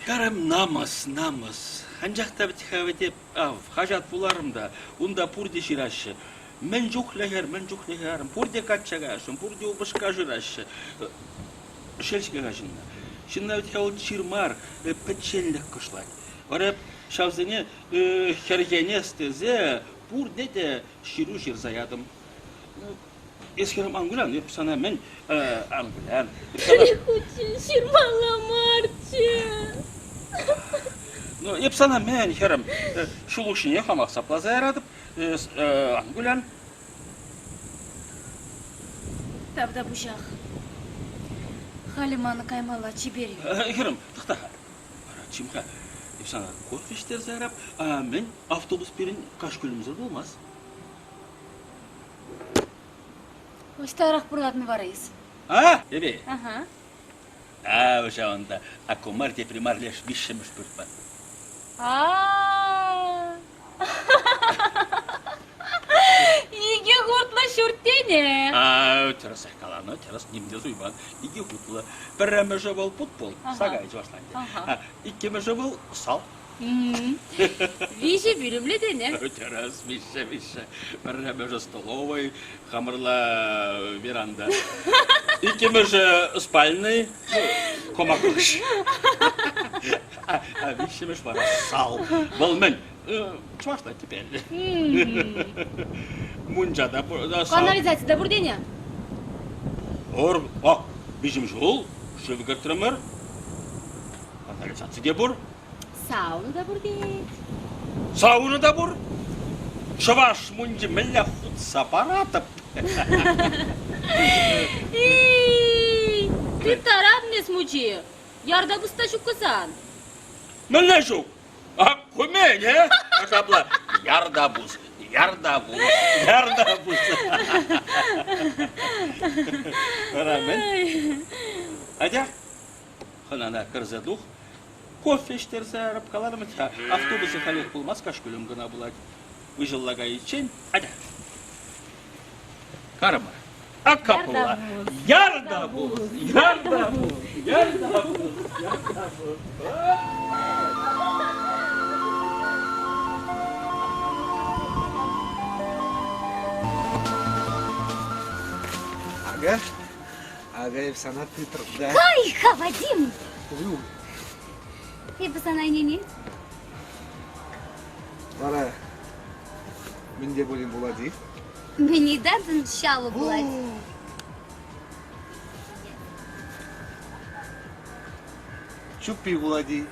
Speaker 2: Хӗрӗм, намӑс, намӑс. Анчах та вӗт-ха вӗт эп, ав, хаҫат вуларӑм та, унта пурте ҫыраҫҫӗ. Мӗн чухлӗ хӗр, мӗн чухлӗ хӗрарӑм, пурте качча каясшӑн, пурте упӑшка шыраҫҫӗ. Шел-ҫке-ха ҫынна. Ҫынна вӗт-ха вӑл чир мар, пӗчченлӗх кӑшлать. Вара эп. Ҫавсене хӗрхенес тесе пурне те ҫыру ҫырса ятӑм. Эс хӗрӗм ан кулян, эп сана мӗн ан кулян.
Speaker 11: Пӗр ҫырмалла марччӗ.
Speaker 2: Ну, эп сана мӗн, хӗрӗм, ҫул укҫине хамах сапласа яратӑп. Ан кулян.
Speaker 11: Тавтапуҫах. Халӗ ман каймалла чипер.
Speaker 2: Хӗрӗм, тӑхта-ха. Ара, чим-ха, эп сана кофе ӗҫтерсе ярап. Мӗн, автобус пирӗн кашкулӗмсӗр пулмасть.
Speaker 1: Ӑҫтарах пурӑнатӑн вара эс?
Speaker 2: А, эпӗ?
Speaker 1: Ага.
Speaker 2: А, ҫавӑнта. А кумар тепри мар леш виҫҫӗмӗш пӳрт мар.
Speaker 11: А. Икӗ хутлӑ ҫурт тенӗ.
Speaker 2: А, тӗрӗсех каланӑ, тӗрӗс ним те суйман. Икӗ хутлӑ. Пӗрремӗшӗ вӑл путпул, сагай чӑвашла ӗнтӗ. Иккӗмӗшӗ вӑл сал.
Speaker 11: Виҫӗ пӳлӗмлӗ тенӗ.
Speaker 2: Тӗрӗс, виҫҫӗ, виҫҫӗ. Пӗрремӗшӗ столовӑй, хамӑрла веранда. Иккӗмӗшӗ спальнӑй, комакуш. А виҫҫӗмӗш вара сал. Вӑл мӗн? Чӑвашла теперь. Мунча та пур.
Speaker 11: Канализаци та пур тенӗ.
Speaker 2: Пур. О, виҫӗм ҫул шыв кӗртрӗмӗр. Канализаци те пур.
Speaker 11: Сауна та пур тет.
Speaker 2: Сауна та пур. Чӑваш мунчи мӗнле хутса паратӑп.
Speaker 11: Эй, тыттарам эс, мучи. Ярда пуста ҫуккӑ сан.
Speaker 2: Мӗнле ҫук? А кумен, э? Ҫапла ярда пус, ярда пус, ярда пус. Вара мӗн? Атя, хӑнана кӗрсе тух. Кофе ӗҫтерсе ярап каларӑм-ха. Автобусӗ халех пулмасть, кашкулӗм кӑна пулать. Выҫӑлла кайиччен, атя. Карӑмӑр. Акапла. Ярда пус, ярда пус, ярда пус, ярда пус.
Speaker 5: Ага, ага, эп сана тытрӑм да.
Speaker 8: Кай-ха, Вадим! Эпӗ сана ӗненет.
Speaker 5: Вара мӗн те пулин пулать-и?
Speaker 8: Мӗн ыйтатӑн, ҫавӑ пулать.
Speaker 5: Чуппи пулать-и?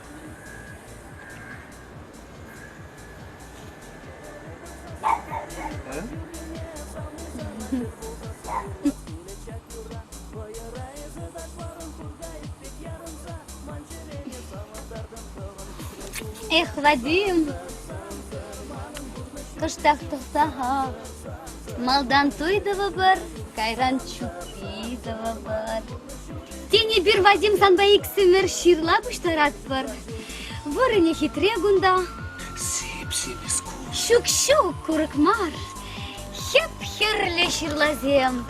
Speaker 8: Эх, Вадим, кӑштах тӑхта-ха. Малтан туй тӑвӑпӑр, кайран чуппи тӑвӑпӑр. Тен, эпир Вадим санпа иксӗмӗр ҫырла пуҫтаратпӑр. Вырӑнӗ хитре кунта.
Speaker 5: Сип-симӗс курӑк.
Speaker 8: Ҫук-ҫук, курӑк мар. Хӗп-хӗрлӗ ҫырласем.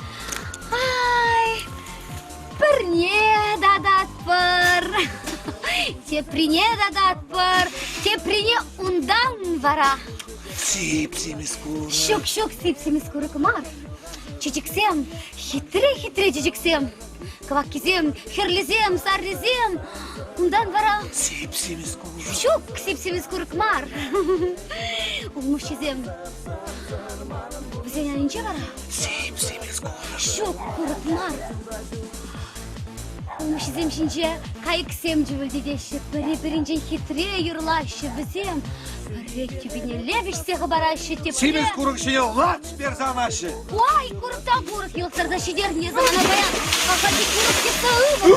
Speaker 8: Ай, пӗрне тататпӑр, теприне тататпӑр, теприне унтан вара.
Speaker 5: Сип-симӗс курӑк.
Speaker 8: Ҫук-ҫук, сип-симӗс курӑк мар. Чечексем, хитре-хитре чечексем. Кӑваккисем, хӗрлисем, саррисем. Унтан вара...
Speaker 5: Сип-симӗс курӑк.
Speaker 8: Ҫук, сип-симӗс курӑк мар. Улмуҫҫисем. Вӗсен айӗнче вара...
Speaker 5: Сип-симӗс курӑк.
Speaker 8: Ҫук, курӑк мар. Улмуҫҫисем ҫинче кайӑксем чӗвӗлтетеҫҫӗ, пӗри-пӗринчен хитре юрлаҫҫӗ. Вӗсем пӗрре тӳпенелле вӗҫсе хӑпараҫҫӗ, тепре...
Speaker 5: Симӗс курӑк ҫине лач персе анаҫҫӗ.
Speaker 8: Ой, курӑк та курӑк йӑлтӑрса ҫитернӗ эсӗ мана паян. Ахальте курӑк тесе ывӑл.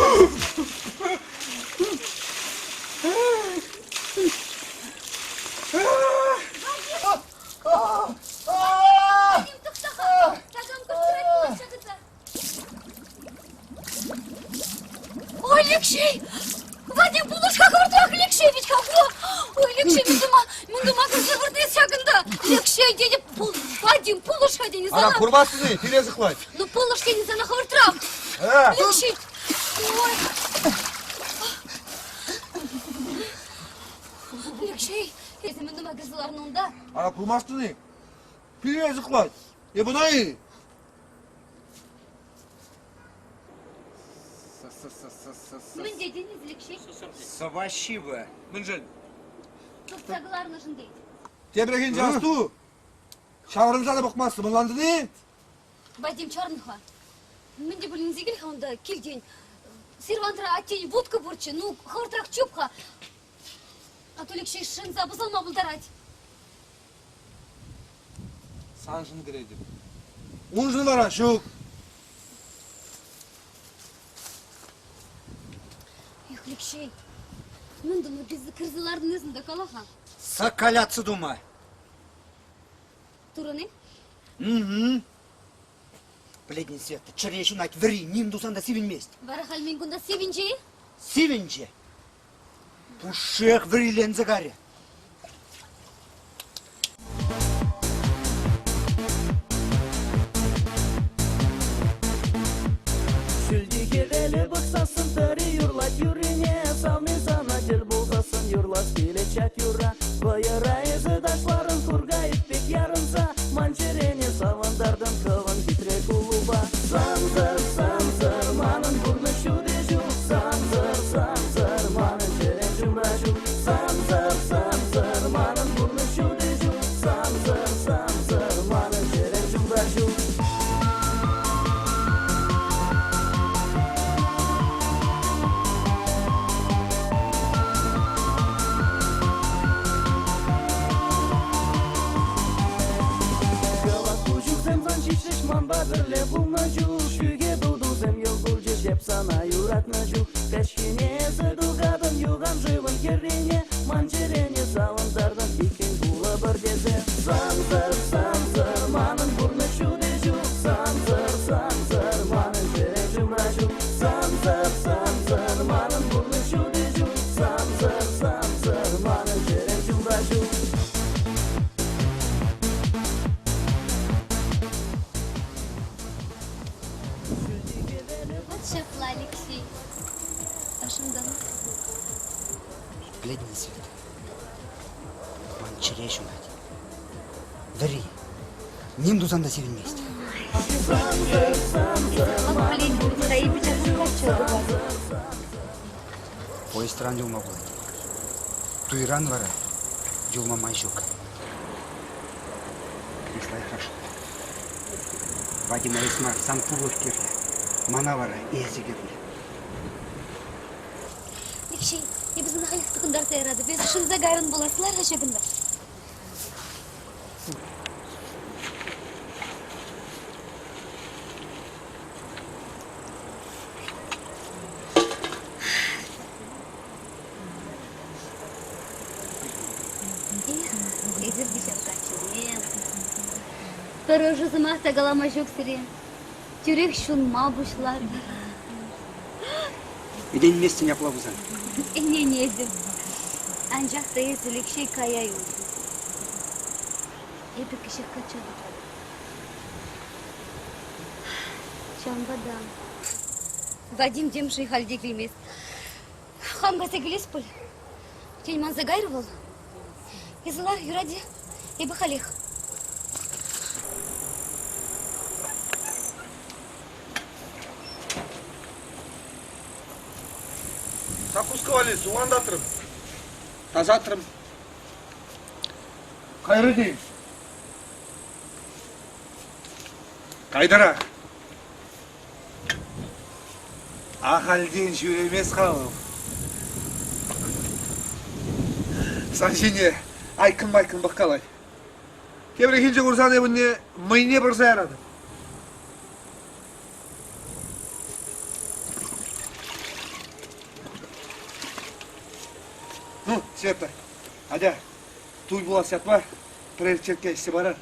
Speaker 8: Ой, Алексей! Вадим, пулӑш-ха хӑвӑртрах, Алексей, ведь-ха, Ой, Алексей, мӗн тума, мӗн тума кӗрсе выртнӑ ҫакӑнта? Алексей, тетӗп, Вадим, пулӑш-ха тенӗ сана.
Speaker 5: Ара, курмастӑн-и, пире сыхлать.
Speaker 8: Ну, пулӑш тенӗ сана хӑвӑртрах. Алексей, ой. Алексей, эсӗ мӗн тума кӗрсе ларнӑ унта?
Speaker 5: Ара, курмастӑн-и? Пире сыхлать. Эп ӑна-и?
Speaker 8: Мӗн тетӗн, Алексей?
Speaker 4: Сӑваҫҫи-вы.
Speaker 5: Мӗншӗн?
Speaker 6: Туртса кӑларнӑшӑн тет.
Speaker 3: Тепрехинче асту, ҫаврӑнса та пӑхмастӑн, ӑнлантӑн-и?
Speaker 6: Вадим, чарӑн-ха. Мӗн те пулин илсе кил-ха унта килтен. Сервантра аттен вутка пурччӗ, ну, хӑвӑртрах чуп-ха. А то Алексей шӑнса пӑсӑлма пултарать.
Speaker 3: Саншӑн кӗретӗп. Уншӑн вара ҫук.
Speaker 6: Эх, Алексей, мӗн тума кӗрсе лартӑн эс унта, кала-ха.
Speaker 4: Соколяться тума.
Speaker 6: Турӑн-и?
Speaker 4: Угу. Пӗлетӗн, Света, чӗре ҫунать, вӗри, ним тусан та сивӗнмест.
Speaker 6: Вара халь мӗн кунта сивӗнчӗ-и?
Speaker 4: Сивӗнчӗ. Пушшех вӗриленсе карӗ.
Speaker 10: Ҫӳлти хӗвеле пӑхсассӑн тӑри юрлать юррине, Савни сана тӗл пулсассӑн юрлас килет ҫак юрра. Вӑйӑра эсӗ ташларӑн курка пек ярӑнса, Ман чӗрене савӑнтартӑн хӑвӑн хитре куллупа. Сансӑр, сансӑр, манӑн пурнӑҫ ҫути ҫук. Сансӑр, сансӑр, манӑн чӗрем ҫумра ҫук. Сансӑр, сансӑр, манӑн пурнӑҫ ҫути ҫук. Сансӑр, сансӑр, манӑн чӗрем ҫумра ҫук. Кӑвак куҫусем сан ҫиҫрӗҫ манпа пӗрле пулнӑ чух Ҫӳхе тутусем йӑл кулчӗҫ эп сана юратнӑ чух Каҫхине эсӗ тухатӑн юхан шывӑн хӗррине Ман чӗрене савӑнтартӑн иккӗн пулӑпӑр тесе Сансӑр, сансӑр, манӑн пурнӑҫ ҫути ҫук Сансӑр, сансӑр, манӑн чӗре ҫумра ҫук Сансӑр, сансӑр, манӑн пурнӑҫ ҫути ҫук Сансӑр, сансӑр, манӑн чӗрем ҫумра ҫук.
Speaker 6: Вот ҫапла, Алексей. Ӑшӑнтӑм.
Speaker 4: Пӗлетӗн Света, ман чӗре ҫунать. Вӗри. Ним тусан та сивӗнмест. Поездран юлма пулать. Туйран вара юлма май ҫук. Лайӑхрах шутла. Вадима эс мар, сан пурлӑх кирлӗ. Мана вара эсӗ кирлӗ.
Speaker 6: Алексей, эпӗ сана халех тӑхӑнтарса яратӑп. Эсӗ шӑнса кайрӑн пулас. Лар-ха ҫакӑнта. Эх, эсир те ҫав каччӑсем. Пӗр ӑшӑ сӑмах та калама ҫук сире. Тӳрех ҫунма пуҫлатӑр.
Speaker 4: Ӗненместӗн апла пулсан?
Speaker 6: Ӗненетӗп. Анчах та эсӗ Лекҫей кая юлтӑн. Эпӗ кӗҫех качча тухатӑп. Ҫавӑнпа та Вадим темшӗн халь те килмест. Хам кайса килес пуль. Тен, манса кайрӗ вӑл? Эсӗ лар, юрать-и? Эпӗ халех.
Speaker 3: Закуска валли сухан татрӑм, тасатрӑм. Кайрӗ-и? Кайтӑрах. Ахальтен ҫӳремест-ха вӑл. Сан ҫине айккӑн-майккӑн пӑхкалать. Тепрехинче курсан эп унне мӑйне пӑрса яратӑп. Ну, Света, атя, туй пулас ятпа пӗрер черкке ӗҫсе парар.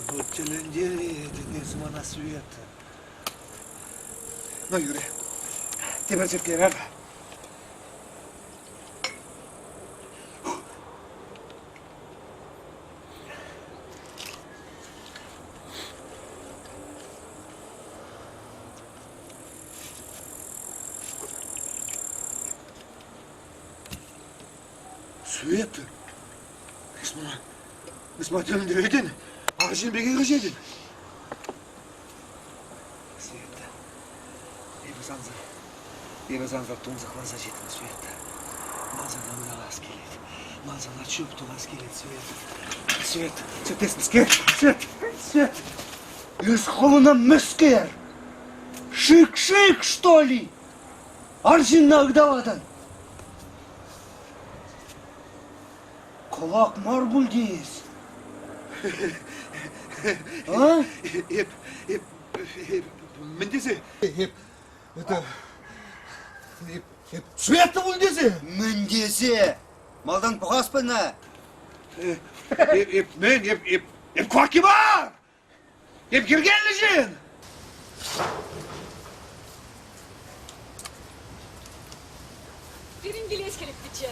Speaker 3: Вот тӗлӗнтеретӗн эс мана, Света. Ну, Юрий, тепӗр черкке ярар. Света, эс мана, эс мана тӗлӗнтеретӗн, арҫын пекех ӗҫетӗн. Света, эпӗ сансӑр, эпӗ сансӑр тунсӑхласа ҫитрӗм, Света. Ман сана ыталас килет, ман сана чуп тӑвас килет, Света. Свет, Свет, эс мӗскер? Свет, Свет, эс хӑвна мӗскер? Шик-шик, что ли? Арҫынна ыталатӑн. Кӑвак мар пуль теес. А? Эп, эп, эп, мӗн тесе? Эп, это, эп, эп Света пуль тесе?
Speaker 4: Мӗн тесе? Малтан пӑхас пына.
Speaker 3: Эп, эп, мӗн, эп, эп, эп кваки мар! Эп йӗркеллӗ ҫын!
Speaker 1: Пирӗн килес килет пичче.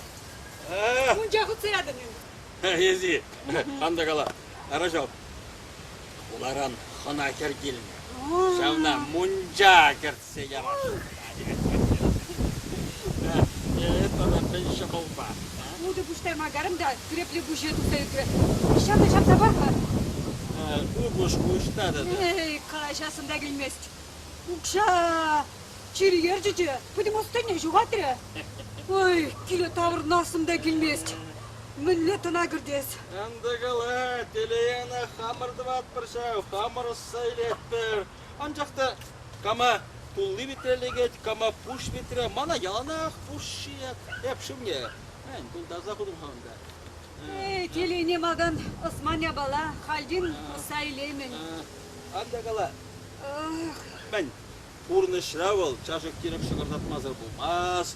Speaker 1: Мунча хутса ятӑн ӗнтӗ.
Speaker 2: Ези, ан та кала. Ара ҫав, хуларан хӑна хӗр килнӗ. Ҫавна мунча кӗртсе ярасшӑн. Тата мӗн ҫӑмӑлпа?
Speaker 1: Утӑ пуҫтарма карӑм та кӗрепле пуҫе тухса ӳкрӗ. Ҫавна ҫапса пар-ха.
Speaker 2: Упӑшку ӑҫта тата?
Speaker 1: Эй, калаҫассӑм та килмест. Укҫа чир ерчӗ те пӗтӗм ӑс-тӑнне ҫухатрӗ. Ой, киле таврӑнассӑм та килмест. Мӗнле тӑна кӗртес?
Speaker 2: Ан та кала, телее ӑна хамӑр тӑватпӑр ҫав, хамӑр ӑсса илетпӗр. Анчах та кама тулли витре лекет, кама пуш витре, мана яланах пуш ҫиет. Эп шывне, мӗн, тултарса хутӑм-ха унта.
Speaker 1: Эй, телейне малтан ӑсман япала, хальтен ӑсса илеймӗн.
Speaker 2: Ан та кала. Мӗн, пурнӑҫра вӑл чашӑк-тирӗк шӑкӑртатмасӑр пулмасть.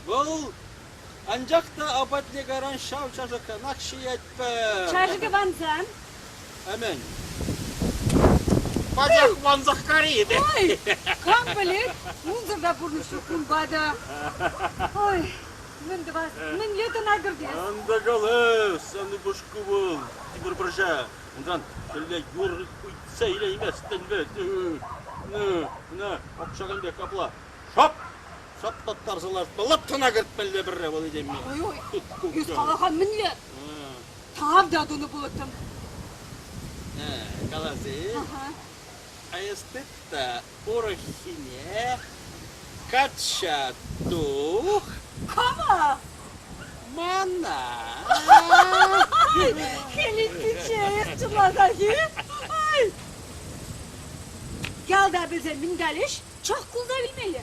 Speaker 2: Вӑл анчах та апатне кайран ҫав чашӑкранах ҫиетпӗр.
Speaker 1: Чашӑкӗ вансан?
Speaker 2: Мӗн? Пачах вансах кари.
Speaker 1: Ой, кам пӗлет, унсӑр та пурнӑҫ ҫук унпа та. Ой, мӗн тӑвас, мӗнле тӑна кӗртес?
Speaker 2: Ан та кала, сан упӑшку вӑл, тимӗр пӑрҫа. Унтан хӗлле юр ыйтса илейместӗн вӗт. На, ӑпшакан пек капла. Шап! Шаплаттарса лартмалла тӑна кӗртмелле пӗрре вӑл этемме.
Speaker 1: Ой-ой, эс кала-ха мӗнле? Тав та тунӑ пулӑттӑм.
Speaker 2: Калас-и? А эс тыт та урӑххине качча тух.
Speaker 1: Кама?
Speaker 2: Мана.
Speaker 1: Хӗлип пичче, эс чӑнласах-и? Ай! Ялта пӗлсен мӗн калӗҫ? Чӑх кулса вилмелле.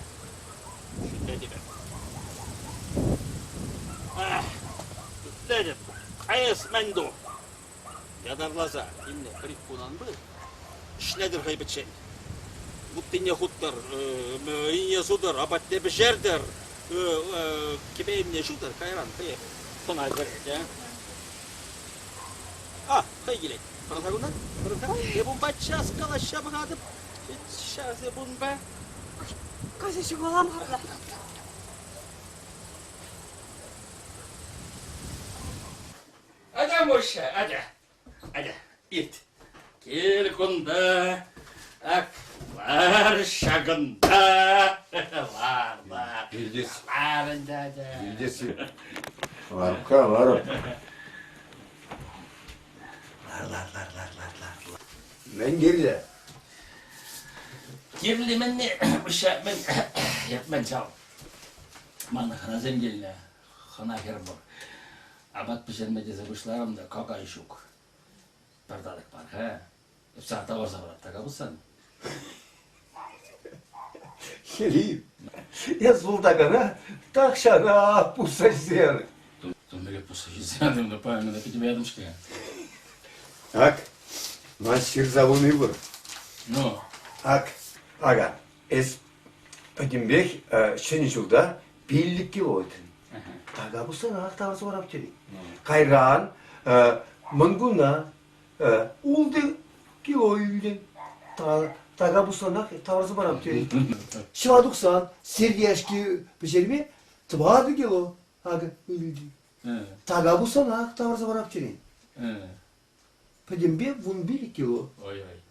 Speaker 2: Шӳтлетӗп. Шӳтлетӗп. А эс мӗн ту? Ятарласа илнӗ пӗр-ик кун ан пыр. Ӗҫлетӗр хӑй пӗччен. Вуттине хуттӑр, ине сутӑр, апатне пӗҫертӗр, кӗпе-йӗмне ҫутӑр, кайран хӑех тӑна кӗрет, а? А, хӑй килет. Пӑрӑнса кунта, пӑрӑнса. Эп унпа час калаҫса пӑхатӑп. Ҫав унпа.
Speaker 1: Кайса ҫухалам-ха.
Speaker 2: Атя, Муся, атя. Атя, ирт. Кил кунта. Ак, лар ҫакӑнта. Лар, лар.
Speaker 7: Илтес.
Speaker 2: Лар ӗнтӗ, атя.
Speaker 7: Илтес. Ларка, ларӑп.
Speaker 4: Лар, лар, лар, лар, лар, лар.
Speaker 7: Мӗн кирлӗ?
Speaker 2: Кирлӗ мӗнне, ҫак мӗн, мӗн ҫав. Ман хӑнасем килнӗ, хӑна хӗр пур. Апат пӗҫерме тесе пуҫларӑм та какай ҫук. Пӗр татӑк пар-ха. Эп сана тавӑрса парап така пулсан.
Speaker 7: Хӗлип, эс вултакана тахҫанах пусса ҫисе
Speaker 2: Тумӗле пусса ҫисе янӑ, но памена питӗ ятӑм-ҫке.
Speaker 7: Ак, ман ҫырса хуни пур.
Speaker 2: Ну?
Speaker 7: Ак, ага, эс пӗтӗмпех ҫӗнӗ ҫулта 5 кило ыйтрӑн. Така пуссанах тавӑрса парап тери. Кайран Мӑнкуна ултӑ кило илтӗн. Така пуссанах тавӑрса парап тери. Ҫӑва тухсан серьешки пӗҫерме 4 кило акӑ илтӗн. Така пуссанах тавӑрса парап тери. Пӗтӗмпе 15 кило.
Speaker 2: Ой-ой.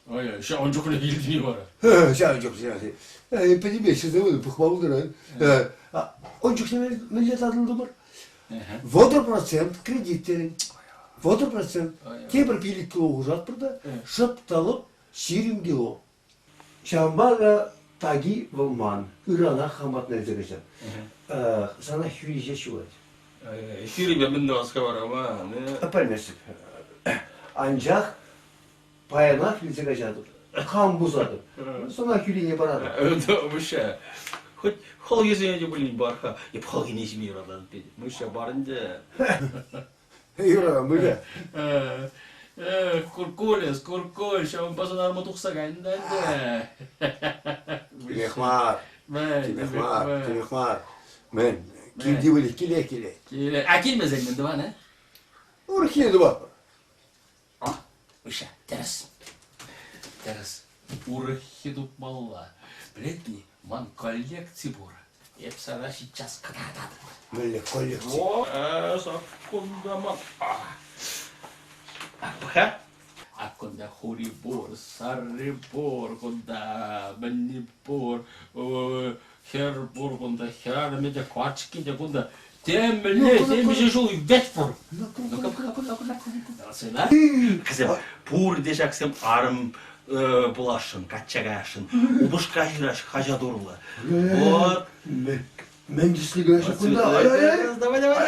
Speaker 2: Ой-ой, ҫавӑн чухлӗ илтни вара.
Speaker 7: Ҫавӑн чухлӗ. Пӗтӗмпе ҫырса пӑхма пултарать. Ун чухне мӗнле татӑлтӑмӑр? 30% кредит терӗн. 30%. Тепӗр 5 кило хушатпӑр та шӑп та лӑп 20 кило. Ҫавӑнпа та таки вӑл ман. Ыранах хам патна илсе кӗчӗ. Сана хӳри ҫеҫ юлать.
Speaker 2: Хӳриме мӗн тӑвас вара ман?
Speaker 7: Пӗлместӗп. Анчах паянах илсе каҫатӑп. Хам пусатӑп. Сана хӳрине паратӑп.
Speaker 2: Муша, хоть хӑлхисене те пулин бар-ха. Эп хӑлхине ҫиме юрататӑп тет. Муша, бар ӗнтӗ.
Speaker 7: Юра, мыля.
Speaker 2: Куркулес, куркуль, ҫавӑнпа сӑнарма тухса кайнӑ та ӗнтӗ.
Speaker 7: Тӳрех мар. Тӳрех мар, тӳрех мар. Мӗн, килти выльӑх киле килет.
Speaker 2: Киле. А килмесен мӗн тӑван, э?
Speaker 7: Урӑххине тӑватпӑр.
Speaker 2: Миша, тӗрӗс. Тӗрӗс. Урӑххи тупмалла. Пӗлетни, ман коллекци пур. Эп сана сейчас кӑтартатӑп.
Speaker 7: Мӗнле коллекци?
Speaker 2: О, саккунта ман. Ак Ак кунта хури пур, сарри пур, кунта мӗнни пур, хӗр пур кунта, хӗрарӑмӗ те, качки те кунта. Темле, темиҫе ҫул веҫ пур. Кӗсем пурте ҫаксем арӑм пуласшӑн, качча каясшӑн, упӑшка ҫыраҫ хаҫат урлӑ. Вот.
Speaker 7: Мӗн тӗслӗ каяҫҫӗ кунта?
Speaker 2: Давай, давай, давай,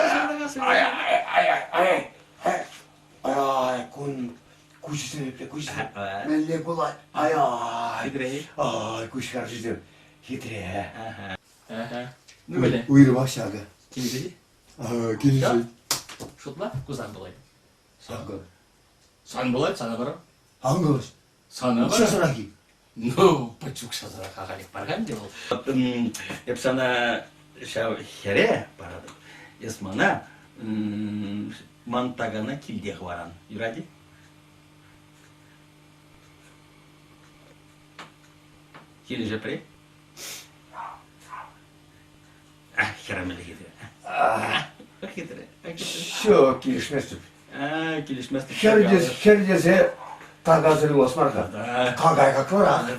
Speaker 7: Ай, ай, кун куҫӗсем епле куҫӗсем. Мӗнле пулать? Ай, ай.
Speaker 2: Хитре.
Speaker 7: Ай, куҫ харшисем. Хитре.
Speaker 2: Ну, мӗнле?
Speaker 7: Уйрӑмах ҫакӑ.
Speaker 2: Килӗшет-и?
Speaker 7: Килӗшет.
Speaker 2: Шутла, ку сан пулать.
Speaker 7: Сан
Speaker 2: Сан пулать, сана парам.
Speaker 7: Ан калаҫ.
Speaker 2: Сана парам.
Speaker 7: Укҫасӑрах-и?
Speaker 2: Ну, пӗчӗк ахалех пар-ха ӗнтӗ вӑл. Эп сана ҫав хӗре паратӑп. Эс мана ман такана килте хӑваран. Юрать-и? Килӗшӗпре? Хӗрӗмлӗ хитре. Хитре.
Speaker 7: Ҫук, килӗшместӗп.
Speaker 2: Килӗшместӗп.
Speaker 7: Хӗр тесе такасӑр юлас мар-ха. Какай хаклӑрах.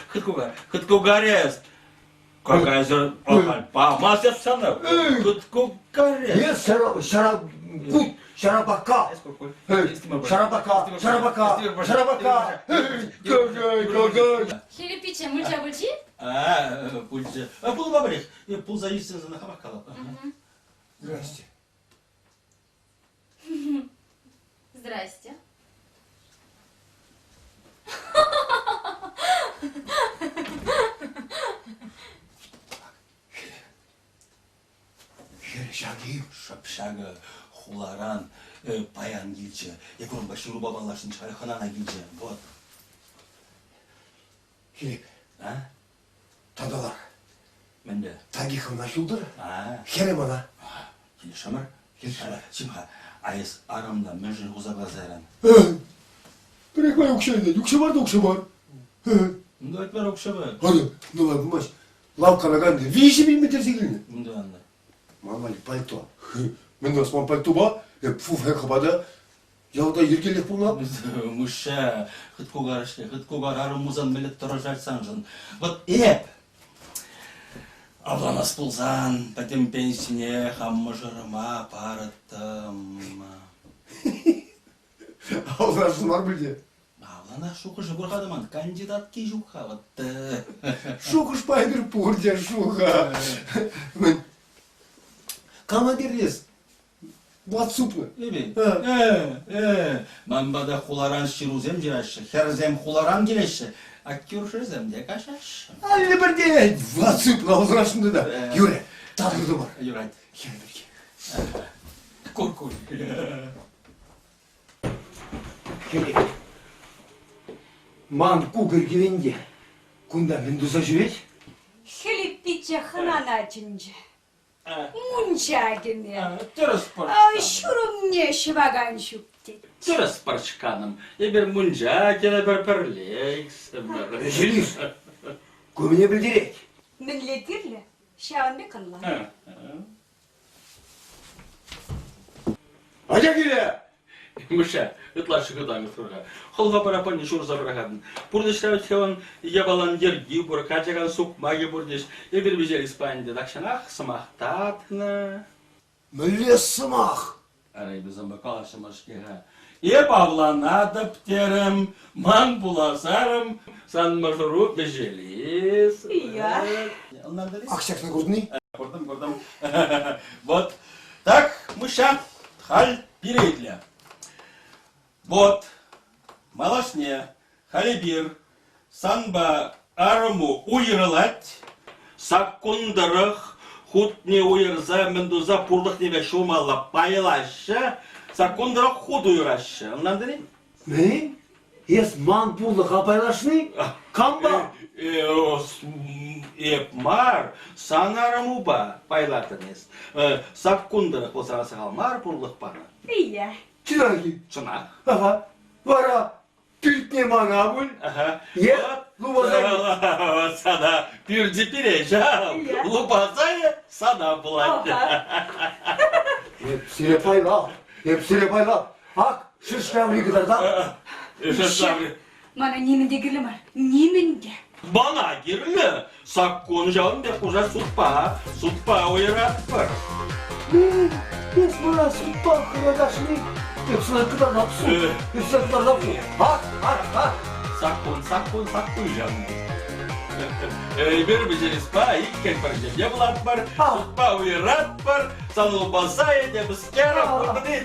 Speaker 2: Хыткукар, хыткукарес. Какайсӑр ахаль памасть сана. Хыткукарес.
Speaker 7: Е ҫара кут, ҫарапака. Ҫарапака, ҫарапака, ҫарапака. Какай, какай.
Speaker 8: Хӗлип пичче мульча пулчи?
Speaker 2: А, пулчӗ. Пулма пӗрех. Пулса иртсен сана хамах калап.
Speaker 7: Здрасте.
Speaker 8: Здрасте.
Speaker 7: Хӗр ҫаки.
Speaker 2: Шӑп ҫакӑ хуларан паян килчӗ. Эпир унпа ҫырупа паллашнӑ чухне хӑнана килчӗ. Вот.
Speaker 7: Филипп.
Speaker 2: А?
Speaker 7: Таталар.
Speaker 2: Мӗнле?
Speaker 7: Таки хӑвна ҫултӑр.
Speaker 2: А?
Speaker 7: Хӗрӗ мана.
Speaker 2: Килӗшӗмӗр? Килӗшӗмӗр. Чим-ха, а эс арӑмна мӗншӗн хуса кӑларса яран?
Speaker 7: Пӗрехмай укҫа илет. Укҫа бар та укҫа бар.
Speaker 2: Ну, давай мар укҫа бар.
Speaker 7: Ара, нумай пулмасть. Лавккана кайнӑ. 3000 метр килнӗ.
Speaker 2: Мӗн тӑваннӑ?
Speaker 7: Ман валли пальто. Мӗн тӑвас ман пальтопа? Эп фуфайка хӑпата. Ялта йӗркеллех пулнӑ.
Speaker 2: Муша, хыт кукар-ҫке, хыт кукар арӑм мӗнле тӑрӑшать саншӑн. Вот эп авланас пулсан пӗтӗм пенсине хам мӑшӑрӑма парӑттӑм.
Speaker 7: Авланасшӑн мар пуль те.
Speaker 2: Авланас шухӑшӗ пур-ха ман, кандидатки ҫук-ха вот.
Speaker 7: Шухӑшпа эпир пурте шуха. Мӗн? Кама кирлес? Ватсупнӑ.
Speaker 2: Эпи? Э, э, ман пата хуларан ҫырусем ҫыраҫҫӗ, хӗрсем хуларан килеҫҫӗ, а кӳршӗсем те каҫаҫҫӗ.
Speaker 7: Алли пӗрте ватсупнӑ алсырашнӑ та. Юрӗ, татӑлтӑмӑр.
Speaker 2: Юрать.
Speaker 7: Хӗр пирки.
Speaker 2: Кур-кур.
Speaker 7: Хӗлип, ман кукӑр килӗнте кунта мӗн туса ҫӳрет?
Speaker 1: Хӗлип пичче хӑнана чӗнчӗ. Мунча кӗме.
Speaker 2: Тӗрӗс
Speaker 1: Ҫурӑмне ҫӑвакан ҫук тет.
Speaker 2: Тӗрӗс пӑрчканӑм. Эпир мунча кӗрӗпӗр пӗрле иксӗмӗр.
Speaker 7: Ӗҫелис, ку мӗне пӗлтерет?
Speaker 1: Мӗнле кирлӗ, ҫавӑн пек ӑнлан.
Speaker 7: Атя киле!
Speaker 2: Миша, ытлашши хытан ӑсрӑр-ха. Хӑлха параппанне ҫурса пӑрахатӑн. Пурнӑҫра вӗт хӑвӑн япалан йӗрки пур, качакан сукмакӗ пур теҫ. Эпир вӗҫел Испанире тахҫанах сӑмах татнӑ.
Speaker 7: Мӗнле сӑмах?
Speaker 2: Ара, эпӗ санпа калаҫрӑмӑр-ҫке-ха. Эп авланатӑп терӗм, ман пулас арӑм сан мӑшӑру вӗҫелис.
Speaker 1: Ия.
Speaker 4: Ах, ҫакна куртӑн-и?
Speaker 2: Куртӑм, куртӑм. Вот так, Муҫҫа, халь пире итле. Вот, малашне халь эпир санпа арӑму уйрӑлать, саккун тӑрӑх хутне уйӑрса мӗн туса пурлӑхне ҫумалла пайлаҫҫӗ, саккун тӑрӑх хут уйӑраҫҫӗ. Ӑнлантӑр-и?
Speaker 7: Мӗн? Эс ман пурлӑха пайлашни? Кампа?
Speaker 2: Эп мар, сан арӑмупа пайлатӑн эс. Саккун тӑрӑх вӑл сана сахал мар пурлӑх панӑ.
Speaker 1: Ия.
Speaker 7: Чӑнах-и?
Speaker 2: Чӑнах.
Speaker 7: Ага. Вара пӳртне мана пуль.
Speaker 2: Ага.
Speaker 7: Е лупаса
Speaker 2: Сана пӳрчӗ пире ҫав. Лупаса сана пулать.
Speaker 7: Эп сире пайлап, эп сире пайлап. Ак, шершаври кӑтартап.
Speaker 2: Шершаври.
Speaker 1: Мана нимӗн те кирлӗ мар. Нимӗн те.
Speaker 2: Мана кирлӗ. Саккун ҫавӑн пек хушать судпа. Судпа уйӑратпӑр.
Speaker 7: Мӗн? Эс мана судпа хӑратасшӑн-и? Эп сана кӑтартап суд. Эп сана кӑтартап суд. Ак, ак, ак.
Speaker 2: Саккун, саккун, саккун ҫавӑн пек. Эпир вӗҫелеспа иккӗн пӗр ҫемье пулатпӑр, судпа уйӑратпӑр, сан лупаса этемскер пурпӗр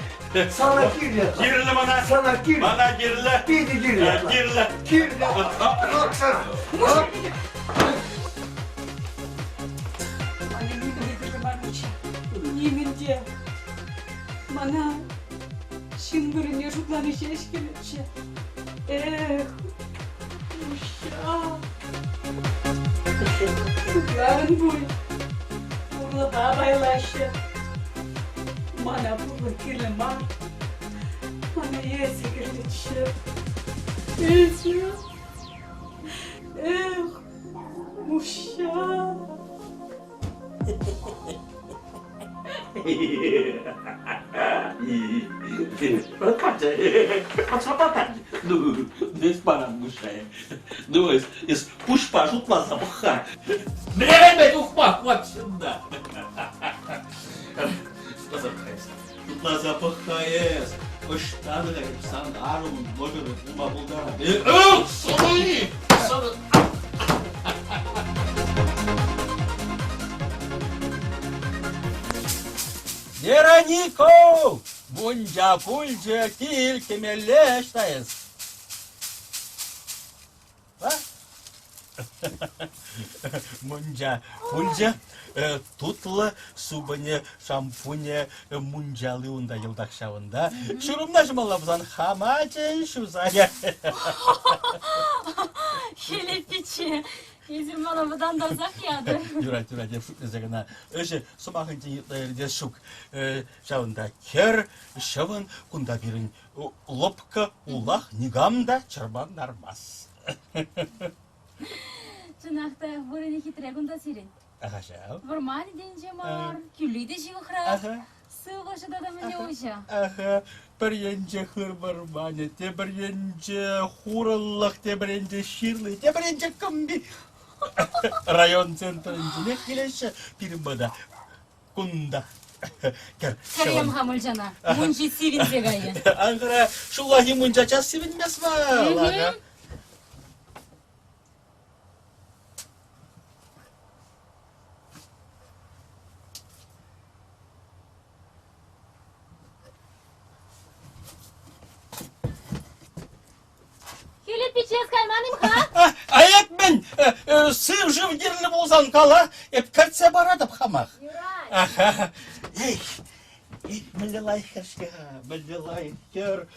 Speaker 7: Сана кирлӗ.
Speaker 2: Кирлӗ мана.
Speaker 7: Сана кирлӗ.
Speaker 2: Мана кирлӗ.
Speaker 7: Питӗ кирлӗ.
Speaker 2: Кирлӗ.
Speaker 7: Кирлӗ.
Speaker 4: Оксана.
Speaker 1: Мана нимӗн те кирлӗ мар, Нимӗн те. Мана ҫын вырӑнне шутлани ҫеҫ килетчӗ. Эх, Муҫҫа. Шутларӑн пуль. Пурлӑха пайлаҫҫӗ. Мана пурлӑх кирлӗ мар. Мана эсӗ кирлӗччӗ. Эсӗ. Эх, Муҫҫа.
Speaker 2: Ну, эс паран Муҫҫа. Ну, эс, эс пуҫпа шутласа пӑх-ха. Мӗне тухма вот сюда. Шутласа пӑх-ха эс. Ӑҫтан эп сан арӑмӑн мӑшӑрӗ пулма пултарать? Сӑнӑ-и? Сӑнӑ. Веронико! Мунча пулчӗ, кил кӗмелле ӑҫта эс? А? Мунча пулчӗ, тутлӑ супӑнӗ, шампунӗ, мунчали унта йӑлтах ҫавӑнта. Ҫурӑмна ҫумалла пулсан хама чӗн ҫуса яр.
Speaker 8: Хӗлип пичче, эсир мана вӑтантарсах ятӑр.
Speaker 2: Юрать, юрать, эп шӳтлесе кӑна. Ӗҫӗ сӑмахӗнчен ытла иртес ҫук. Ҫавӑнта хӗр, ҫӑвӑн, кунта пирӗн лӑпкӑ улах никам та чӑрмантармасть.
Speaker 8: Чӑнах та, вырӑнӗ хитре кунта сирӗн.
Speaker 2: Аха ҫав.
Speaker 8: Вӑрманӗ те инҫе мар, кӳлли те ҫывӑхрах.
Speaker 2: Аха.
Speaker 8: Сывлӑшӗ тата мӗнле уҫӑ.
Speaker 2: Аха, пӗр енче хыр вӑрманӗ, тепӗр енче хурӑнлӑх, тепӗр енче ҫырли, тепӗр енче кӑмпи. Район центрӗнченех килеҫҫӗ пирӗн пата. Кунта. Кӗр.
Speaker 8: Кӗрем-ха мунчана. Мунчи сивӗнсе кайӗ.
Speaker 2: Анкара ҫуллахи мунча час сивӗнмест вӑл. Ага.
Speaker 8: Хӗлип пичче кайман-им-ха?
Speaker 2: А эп мӗн, сыв-шыв кирлӗ пулсан кала, эп кӗртсе паратӑп хамах.
Speaker 8: Юрать.
Speaker 2: Аха. Эй, эй, мӗнле лайӑх хӗр-ҫке-ха, мӗнле лайӑх хӗр.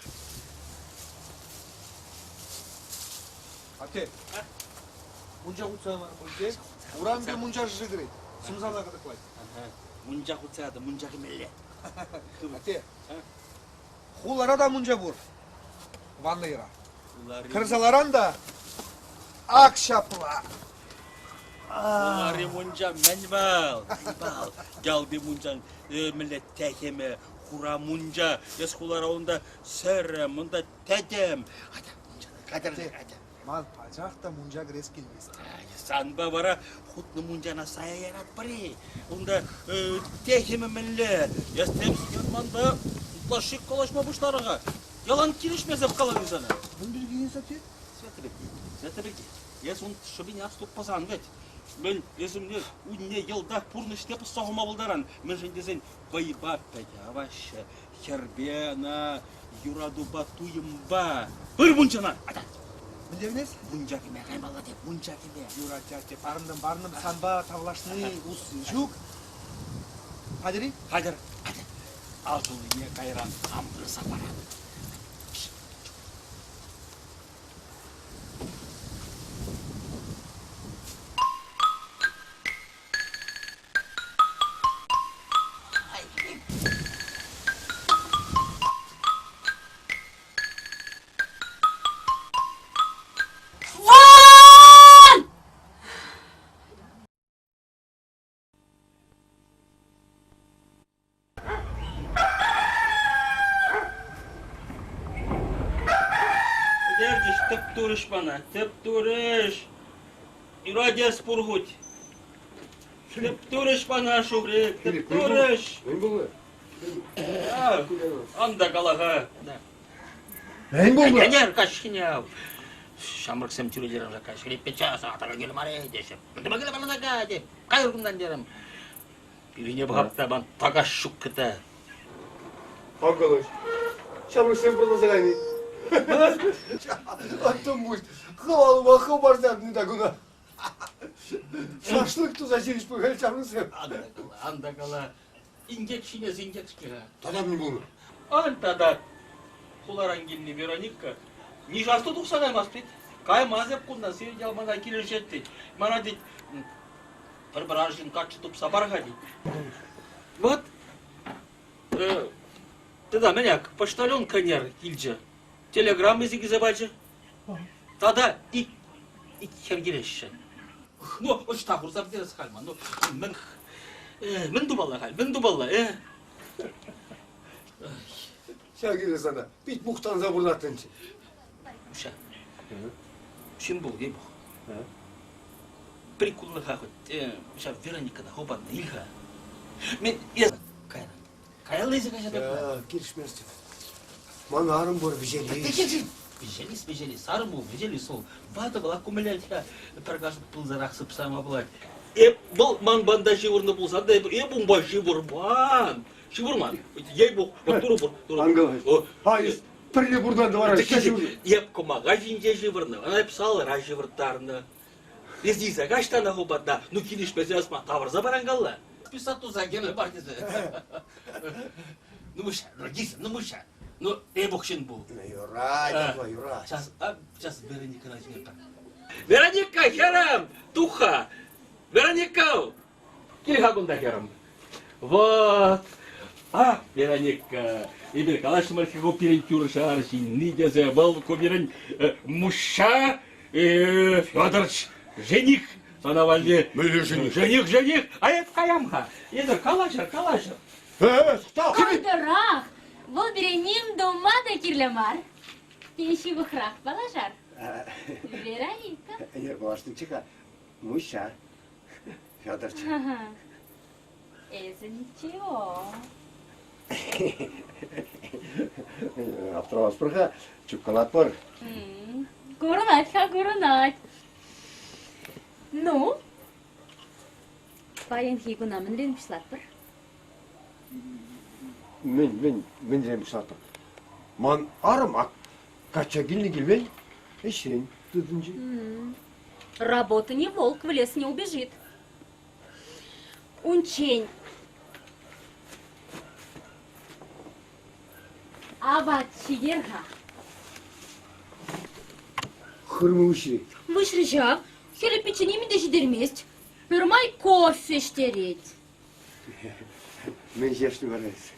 Speaker 12: Атте, мунча хутса мар пуль Урампе мунча шӑши кӗрет, сӑмсана кӑтӑклать.
Speaker 2: Мунча хутса та мунча кӗмелле.
Speaker 12: Атте, Хулара та мунча пур. Ваннӑйра. Кӗрсе ларан та ак ҫапла.
Speaker 2: Хулари мунча мӗн вӑл? Мӗн вӑл? Ялти мунчан мӗнле тӗхӗмӗ, хура мунча. Эс хулара унта сӗрӗм, унта тӗтӗм. Атя, мунчана катӗрле, атя.
Speaker 12: Ман пачах та мунча кӗрес килмест.
Speaker 2: Санпа вара хутнӑ мунчана сая яратпӑр-и? Унта техӗмӗ мӗнле? Эс темскер манпа ытлашши калаҫма пуҫларӑн-ха. Ялан килӗшмесӗр калани сана.
Speaker 12: Мӗн пирки Сати?
Speaker 2: Света пирки. Света пирки. Эс ун шӑпине аступмасан вӗт. Мӗн эс умне унне йӑлтах пурнӑҫне пӑсса хума пултаран. Мӗншӗн тесен вӑйпа пӗтӗ Хӗрпе ӑна юратупа туйӑмпа. Пыр мунчана! Ата!
Speaker 12: Мӗнле вӗнес?
Speaker 2: Мунча кӗме каймалла те, мунча кӗме.
Speaker 12: Юрать, атте, парӑнтӑм, парӑнтӑм. Санпа тавлашни усси ҫук. Хатӗр-и?
Speaker 2: Хатӗр, хатӗр. Ал туллине кайран хам пырса паратӑп.
Speaker 8: Вон!
Speaker 2: Пӗтерчӗҫ, тӗп турӗҫ мана, тӗп турӗҫ. Юрать эс пур хуть. Тӗп турӗҫ мана, Шухрик, тӗп турӗҫ.
Speaker 7: Мӗн пулнӑ?
Speaker 2: Ан та кала-ха.
Speaker 7: Мӗн пулнӑ?
Speaker 2: Ӗнер каҫхине ҫамрӑксем тӳрелерӗм каҫхине печаса атака килӗ мар теҫҫӗ. Мӗн килӗ мар те. Кайӑр кунтан терӗм. Пӳрине пӑхап та ман такаш ҫуккӑ та.
Speaker 7: Ан калаҫ. Ҫамрӑксем пурласа кайни. Аттӑм пуҫ. Хӑвалӑма хӑпартатни та куна. Шашлык туса ҫирӗҫ пуль ҫамрӑксем.
Speaker 2: Ан та кала, ан та кала. Инкек ҫине инкек-ҫке-ха.
Speaker 7: Тата мӗн пулнӑ?
Speaker 2: Ан тата. Хуларан килнӗ Вероника нихӑҫан тухса каймасть тет. Каймасть эп кунтан, сирӗн ял мана килӗшет тет. Мана тет, пӗр-пӗр арҫын каччӑ тупса пар-ха тет. Вот. Тата мӗн ак, почтальон ӗнер килчӗ. Телеграмма илсе килсе пачӗ. Тата ик, ик хӗр килеҫҫӗ. Ну, ӑҫта хурса пӗтерес халь ман? Ну, мӗн, мӗн тумалла халь, мӗн тумалла, э?
Speaker 7: Ҫав киле сана пит мухтанса пурӑнаттӑнччӗ.
Speaker 2: Уҫа. Ҫын пул, ей пух. Прикуллӑха хоть ҫав Вероникӑна хупаннӑ ил-ха. Мен эс кайран. Каялла илсе каҫатӑп.
Speaker 7: Килӗшместӗп. Ман арӑм пур, вӗҫелис.
Speaker 2: Вӗҫелис, вӗҫелис, арӑм пул, вӗҫелис ол. Ватӑ вӑл аккумулятор пӗр кашӑк пылсарах сыпсама пулать. Эп вӑл ман банда ҫывӑрнӑ пулсан та эп, эп унпа ҫывӑрман. Ҫывӑрман. Ей бог, вот турӑ пур. Турӑ.
Speaker 7: Ан калаҫ. А, пӗрле пуртан тӑвара.
Speaker 2: Эп кӑмака ҫинче ҫывӑрнӑ, ӑна эп салӑра ҫывӑрттарнӑ. Эсиса каҫтана хупатна, ну килӗшмесе ӑсма тавӑрса паран калла. Писать туса кирлӗ мар тесе. Ну мыша, ну дис, ну мыша. Ну эпох ҫын пул.
Speaker 5: Юрать, апла, юрать.
Speaker 2: Сейчас, а, сейчас Вероника начнет. Вероника, хӗрӗм, туха! Вероника, Кил-ха кунта, хӗрӗм. Вот. А, Вероника, эпир калаҫрӑмӑр ку пирӗн тӳр-шар ҫынни тесе, вӑл ку пирӗн муша Федорович жених сана валли.
Speaker 7: Мӗнле жених?
Speaker 2: Жених, жених. А эп каям-ха. Эсӗр калаҫӑр, калаҫӑр.
Speaker 11: Кӑнтӑрах! Вӑл пире ним тума та кирлӗ мар. Тен, ҫывӑхрах паллашар? Вероника.
Speaker 5: Ӗнер паллашнӑччӗ-ха. Муҫҫа. Федорч.
Speaker 11: Эсӗ ничего.
Speaker 5: Аптӑрамастпӑр-ха, чупкалатпӑр.
Speaker 11: Курӑнать-ха, курӑнать. Ну, паянхи куна мӗнрен пуҫлатпӑр?
Speaker 7: Мӗн, мӗн, мӗнрен пуҫлатпӑр? Ман арӑм ак качча килнӗ килмен ӗҫрен тытӑнчӗ.
Speaker 11: Работа не волк, в лес не убежит. Унччен апат ҫитер-ха.
Speaker 7: Хырӑмӗ выҫрӗ.
Speaker 11: Выҫрӗ ҫав. Хӗлип пичче нимӗн те ҫитермест. Пӗрмай кофе ӗҫтерет.
Speaker 7: Мӗн ҫеҫ вара эс?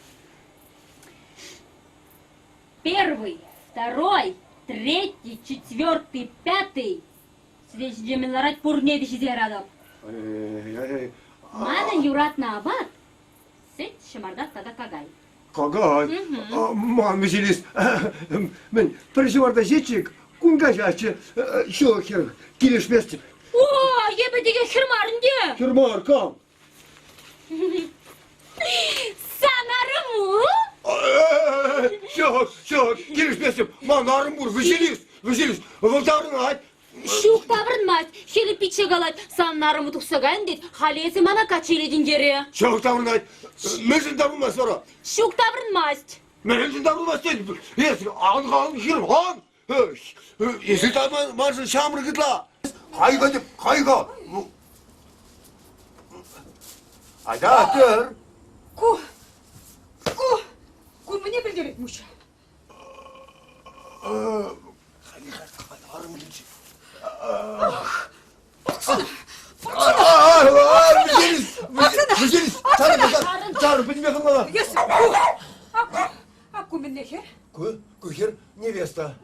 Speaker 11: Первый, второй, третий, четвертый, пятый. Сире ҫитемен ларать пурне те ҫисе яратӑп. Манӑн юратнӑ апат сӗт, ҫӑмарта тата какай.
Speaker 7: Какай? Ман вӗҫелес. Мӗн, пӗр ҫӑмарта ҫитчӗк. Кун каҫаччӗ. Ҫук, хӗр, килӗшместӗп.
Speaker 11: О, эпӗ текех хӗр мар ӗнтӗ.
Speaker 7: Хӗр мар, кам?
Speaker 11: Сан арӑму?
Speaker 7: Ҫук, ҫук, килӗшместӗп. Ман арӑм пур, Василис, Василис, вӑл таврӑнать.
Speaker 11: Ҫук, таврӑнмасть. Хӗлип пичче калать, сан арӑму тухса кайнӑ тет, халӗ эсӗ мана качча илетӗн терӗ.
Speaker 7: Ҫук, таврӑнать. Мӗншӗн таврӑнмасть вара?
Speaker 11: Ҫук, таврӑнмасть.
Speaker 7: Мӗншӗн таврӑнмасть тетӗп? Эс ан хан, хӗр, ан! Эсӗ та маншӑн ҫамрӑк ытла. Кай-ха теп, кай-ха. Айда, тӗр.
Speaker 1: Ку, ку, ку мӗне пӗлтерет, Муҫа?
Speaker 7: Арӑм килчӗ.
Speaker 1: Оксана!
Speaker 7: Василис! Чар, пӗтме хӑмала!
Speaker 1: А ку мӗнле хӗр?
Speaker 7: Ку, ку хӗр невеста.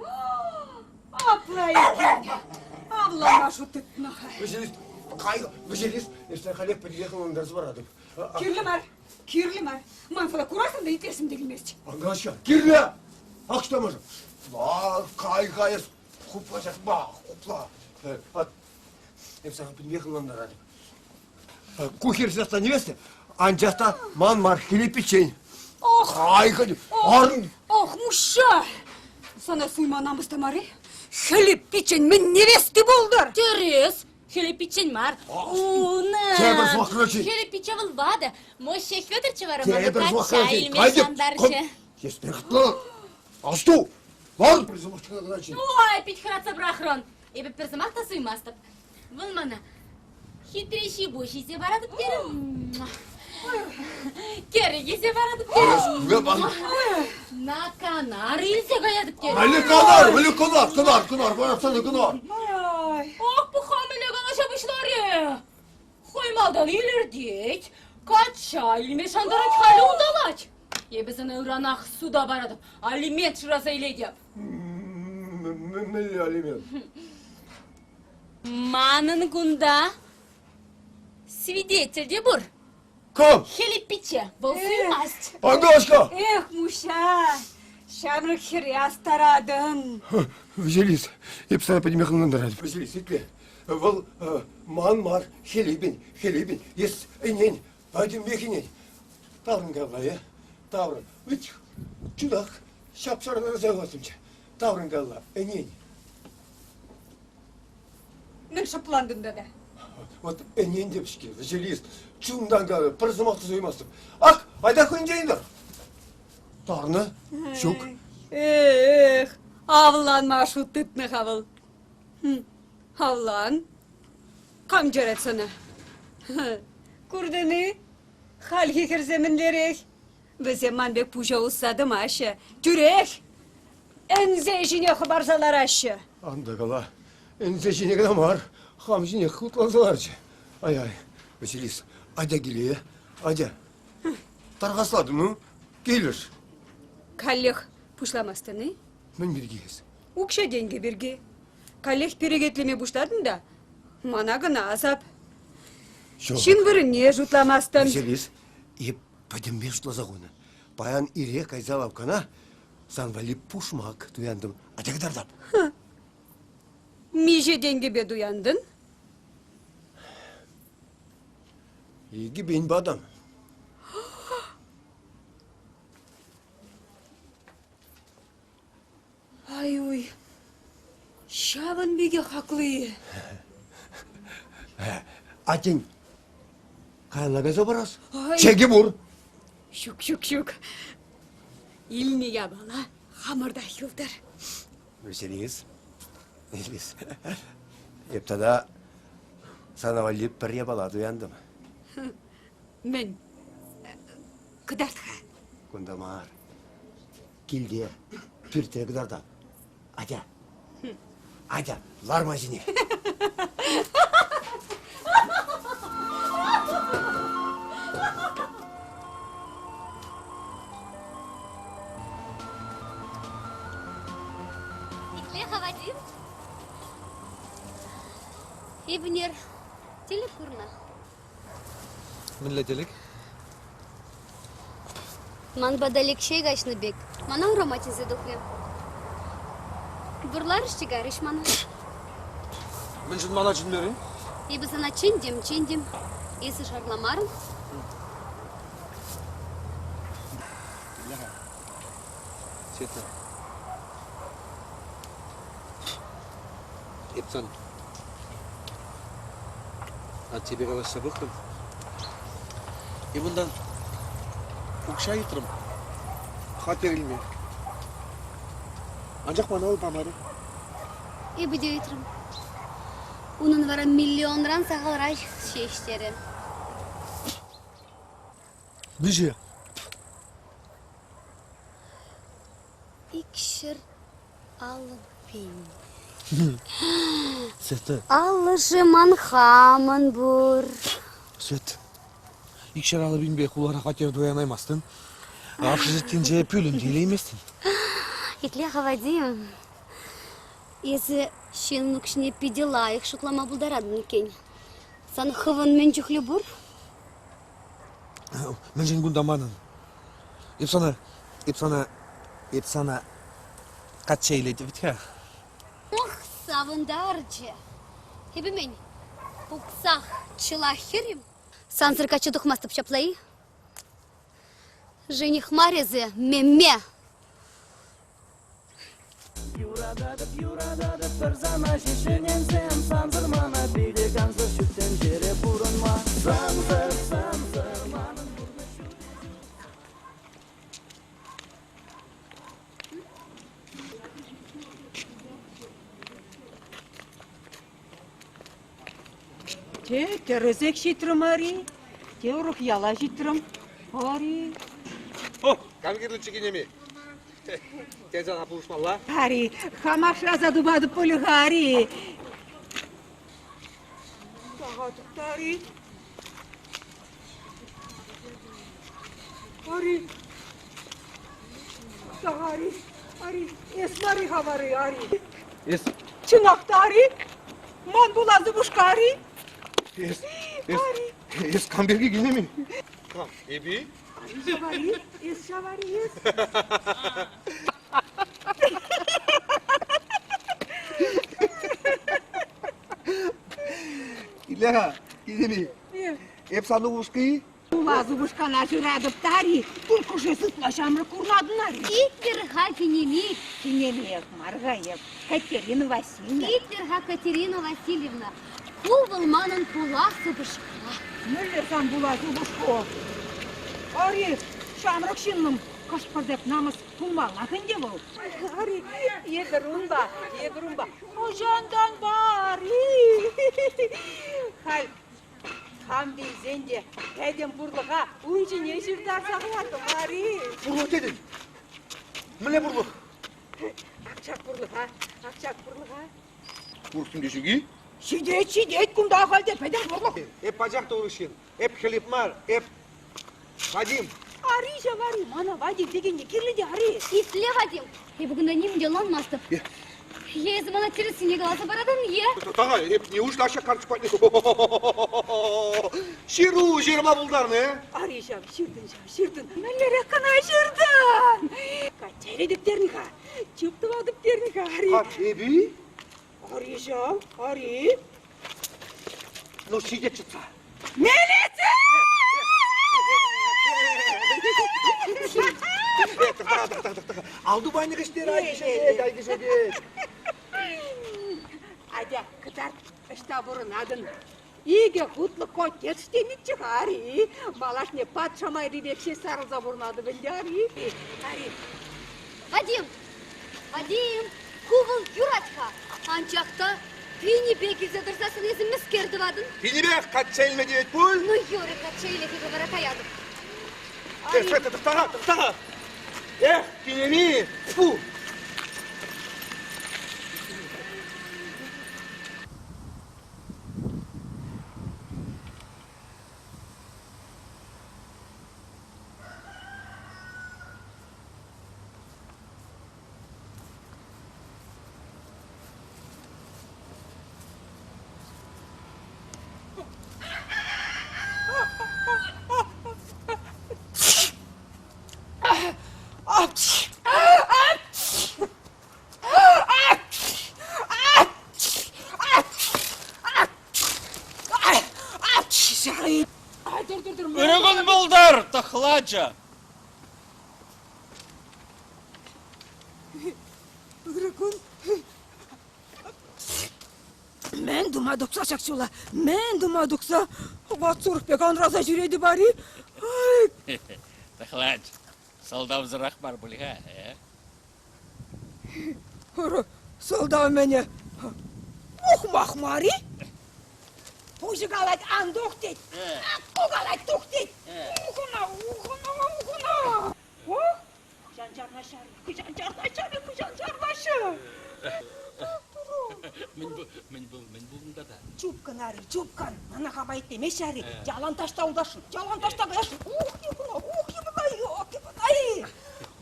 Speaker 1: Апла иккен. Авлана шут тытнӑ-ха.
Speaker 7: Василис, кай, Василис, эсӗ халех пӗтӗмпех ӑнлантарса паратӑп.
Speaker 1: Кирлӗ мар, кирлӗ мар. Ман сана курасӑм та итлесӗм те килмест.
Speaker 7: Ангаҫа, кирлӗ! Ак что может? Кай, кай, эс хупла ҫак, хупла. Эп сана пӗтӗмпех ӑнлантаратӑп. Ку хӗр сасса невеста, анчах та ман мар Хӗлип пиччен.
Speaker 1: Ох!
Speaker 7: Ай, арӑм!
Speaker 1: Ох, муша! Сана суйма намӑс та мар-и? Хӗлип пиччен мӗн невести пултӑр?
Speaker 11: Тӗрӗс! Хӗлип пиччен мар. Унӑн!
Speaker 7: Тепӗр сӑмах короче.
Speaker 11: Хӗлип пичче вӑл ватӑ. Моҫҫа Хведорччӑ вара мана
Speaker 7: Тепӗр сӑмах
Speaker 11: качча
Speaker 7: короче.
Speaker 11: илме шантарчӗ.
Speaker 7: Еспе хӑтлан! Асту! Лар!
Speaker 11: Ой, пит хӑратса пӑрахрӑн. Эпӗ пӗр сӑмах та суймастӑп. Вӑл мана хитре ҫи-пуҫ илсе паратӑп терӗ. Кӗрӗк илсе паратӑп терӗ. На Канар илсе каятӑп терӗ.
Speaker 7: Мӗнле Канар, мӗнле Канар, Канар, Канар, парасана Канар.
Speaker 11: Ах, пӑха мӗнле калаҫа пуҫларӗ. Хӑй малтан илӗртет, качча илме шантарать, халӗ улталать. Эпӗ сана ыранах суда паратӑп, алимент шыраса илетӗп.
Speaker 7: Мӗнле алимент?
Speaker 11: Манӑн кунта свидетель те пур.
Speaker 7: Кам?
Speaker 11: Хӗлип пичче, вӑл суймасть.
Speaker 7: Антошка!
Speaker 1: Эх, Муҫа, ҫамрӑк хӗре астаратӑн.
Speaker 7: Василис, эп сана пӗтӗмех ӑнлантаратӑп. Василис, итле. Вӑл ман мар, Хӗлипӗн, Хӗлипӗн. Эс ӗнен, пӗтӗмпех ӗнен. Таврӑн калла, э? Таврӑн. Вӗт чутах ҫап-ҫарӑнса юласӑмччӗ. Таврӑн калла, ӗнен.
Speaker 1: Мӗн шӑплантӑн тата?
Speaker 7: Вот ӗнентӗп-ҫке, Василис, чунтан калӑп, пӗр сӑмах та суймастӑп. Ак, айта хӑйӗнчен тӑр. Тарнӑ? Ҫук.
Speaker 1: Эх, авланма шут тытнӑ-ха вӑл. Авлан. Кам чарать сана? Куртӑн-и? Хальхи хӗрсем мӗнлерех? Вӗсем ман пек пуҫа усса тӑмаҫҫӗ. Тӳрех ӗнсе ҫине хӑпарса лараҫҫӗ.
Speaker 7: Ан та кала, ӗнсе ҫине кӑна мар, хам ҫине хутланса ларчӗ. Ай-ай, Василис, атя киле, атя. Тархаслатӑн, ну, килӗш.
Speaker 1: Каллех пуҫламастӑн-и?
Speaker 7: Мӗн пирки эс?
Speaker 1: Укҫа-тенкӗ пирки. Каллех перекетлеме пуҫлатӑн та мана кӑна асап.
Speaker 7: Ҫук.
Speaker 1: Ҫын вырӑнне шутламастӑн.
Speaker 7: Василис, эп пӗтӗмпе шутласа хунӑ. Паян ирех кайса лавккана сан валли пушмак туянтӑм. Атя кӑтартап.
Speaker 1: Миҫе тенкӗпе туянтӑн?
Speaker 7: 2000 патӑм.
Speaker 1: Ай-уй, ҫавӑн пекех хаклӑ-и?
Speaker 7: Атен, каялла кайса парас. Чекӗ пур.
Speaker 1: Ҫук, ҫук, ҫук. Илнӗ япала хамӑртах юлтӑр.
Speaker 7: Василис, Василис, эп тата сана валли пӗр япала туянтӑм.
Speaker 1: Мӗн? Кӑтарт-ха.
Speaker 7: Кунта мар. Килте, пӳртре кӑтартап. Атя. Атя, ларма ҫине.
Speaker 6: Итле-ха, Вадим. Эпӗнер тӗлӗк курнӑ.
Speaker 12: Мӗнле тӗлӗк?
Speaker 6: Ман пата Лекҫей каҫнӑ пек. Мана урама чӗнсе тухрӗ. Вӑрларӗҫ те кайрӗҫ мана.
Speaker 12: Мӗншӗн мана чӗнмерӗн?
Speaker 6: Эпӗ сана чӗнтӗм, чӗнтӗм. Эсӗ шарламарӑн.
Speaker 12: Света. Эп сан аттепе калаҫса пӑхрӑм. Эп унтан укҫа ыйтрӑм. Хваттер илме. Анчах мана вӑл памарӗ.
Speaker 6: Эпӗ те ыйтрӑм. Унӑн вара миллионран сахалрах ҫеҫ терӗ.
Speaker 12: Миҫе?
Speaker 6: 250 пин.
Speaker 12: Света.
Speaker 6: Аллӑшӗ ман хамӑн пур.
Speaker 12: Свет, 250 пинпе хулара хваттер туянаймастӑн. Общежитинче пӳлӗм те илейместӗн.
Speaker 6: Итле-ха, Вадим, эсӗ ҫын укҫине питӗ лайӑх шутлама пултаратӑн иккен. Сан хӑвӑн мӗн чухлӗ пур?
Speaker 12: Мӗншӗн кунта манӑн? Эп сана, эп сана, эп сана качча илетӗп вӗт-ха.
Speaker 6: Ох, савӑнтарчӗ. Эпӗ мӗн, уксах чӑлах хӗрӗм? Сансӑр качча тухмастӑп ҫапла-и? Жених мар эсӗ, мемме!
Speaker 10: Юрататӑп, юрататӑп пӗр сана ҫеҫ ӗненсем, Сансӑр мана питӗ кансӗр ҫут тӗнчере пурӑнма. Сансӑр, сансӑр манӑн пурнӑҫ ҫути.
Speaker 1: Те тӗрӗсех ҫитрӗм, Ари, те урӑх яла ҫитрӗм, Ари.
Speaker 12: О, кам кирлӗччӗ кинеми? Тен сана пулӑшмалла?
Speaker 1: Ари, хамах шыраса тупатӑп пулӗ-ха, Ари. Тахатӑп та, Ари. Ари. Ари, Ари, эс мар-и-ха, Ари, Ари.
Speaker 12: Эс...
Speaker 1: Чӑнах та, Ари, ман пулас упӑшка, Ари.
Speaker 12: Эс, эс, эс кам пирки килнӗ-мӗн? Кам, эпи?
Speaker 1: Ари, эс ҫав Ари, эс.
Speaker 12: Итле-ха, кинеми, эп сан упӑшки?
Speaker 1: Пулас упӑшкана шыратӑп та-и? Куркӑшӗ ытла ҫамрӑк курнатӑн-и?
Speaker 6: Итлӗр-ха, кинеми.
Speaker 1: Кинемиех мар-ха эп, Катерина Васильевна.
Speaker 6: Итлӗр-ха, Катерина Васильевна. Ку вӑл манӑн пулас упӑшка.
Speaker 1: Мӗнле сан пулас упӑшку? Ари, ҫамрӑк ҫыннӑм, кӑшт пӗртак намӑс пулмаллах ӗнтӗ вӑл. Ари, эпӗр унпа, эпӗр унпа. Хӑҫантанпа, Ари? Халь Хам вилсен те пӗтӗм пурлӑха ун ҫине ҫыртарса хӑвартӑм мар-и?
Speaker 12: Пурлӑх тетӗн? Мӗнле пурлӑх?
Speaker 1: Ак ҫак пурлӑха, ак ҫак пурлӑха.
Speaker 12: Пурлӑх те ҫук-и?
Speaker 1: Ҫитет, ҫитет кунта ахаль те пӗтӗм пурлӑх.
Speaker 12: Эп пачах та урӑх ҫын. Эп Хӗлип мар, эп Вадим.
Speaker 1: Ари ҫав, Ари, мана Вадим текенни кирлӗ те, Ари.
Speaker 6: Итле, Вадим, эпӗ кунта нимӗн те ӑнланмастӑп. Е эсӗ мана тӗрӗссине каласа паратӑн, е...
Speaker 12: Тага, эп неужто ҫак карчӑк патне ҫыру ҫырма пултарнӑ, э?
Speaker 1: Ари ҫав, ҫыртӑн ҫав, ҫыртӑн. Мӗнлерех кӑна ҫыртӑн? Качча тернӗ-ха, чуп тӑватӑп тернӗ-ха, Ари.
Speaker 12: А эпи?
Speaker 1: Ари ҫав, Ари.
Speaker 12: Ну, ҫитет чӑтса.
Speaker 1: Милици!
Speaker 12: Алтупанӗ кӗҫтер, ай кӗҫетет, ай кӗҫетет.
Speaker 1: Атя, кӑтарт, ӑҫта пурӑнатӑн? Икӗ хутлӑ коттедж тенӗччӗ-ха, Ари. Малашне патша майри пек ҫеҫ сарӑлса пурӑнатӑп ӗнтӗ, Ари. Ари.
Speaker 6: Вадим! Вадим, ку вӑл юрать-ха. Анчах та пинӗпе килсе тӑрсассӑн эсӗ мӗскер тӑватӑн?
Speaker 12: Пинӗпех качча илме тивет пуль.
Speaker 6: Ну, юрӗ, качча илетӗп вара каятӑп.
Speaker 12: Эх, тӑхта-ха, тӑхта-ха. Эх, кинеми, фу!
Speaker 2: Тӑхлачӑ!
Speaker 1: Ырӑ кун. Мӗн тума тухса ҫак ҫула? Мӗн тума тухса? Ват сурӑх пек анраса ҫӳретӗп ари. Ай!
Speaker 2: Тӑхлач, сӑлтавсӑрах мар пуль-ха, э?
Speaker 1: Ырӑ сӑлтав мӗне? Ухмах мар-и? Пуҫӗ калать, ан тух тет. Ку калать, тух тет. Ухӑна, ухӑна, ухӑна. Ох, хӑҫан чарнаҫҫӗ, хӑҫан чарнаҫҫӗ, хӑҫан чарнаҫҫӗ.
Speaker 2: Мӗн мӗн пул, мӗн пулнӑ тата?
Speaker 1: Чупкӑн, Ари, чупкӑн. Мана хама итлемеҫҫӗ, Ари. Ялан таҫта утасшӑн, ялан таҫта каясшӑн. Ух, йӑпӑна, ух, йӑпӑна, йӑпӑна.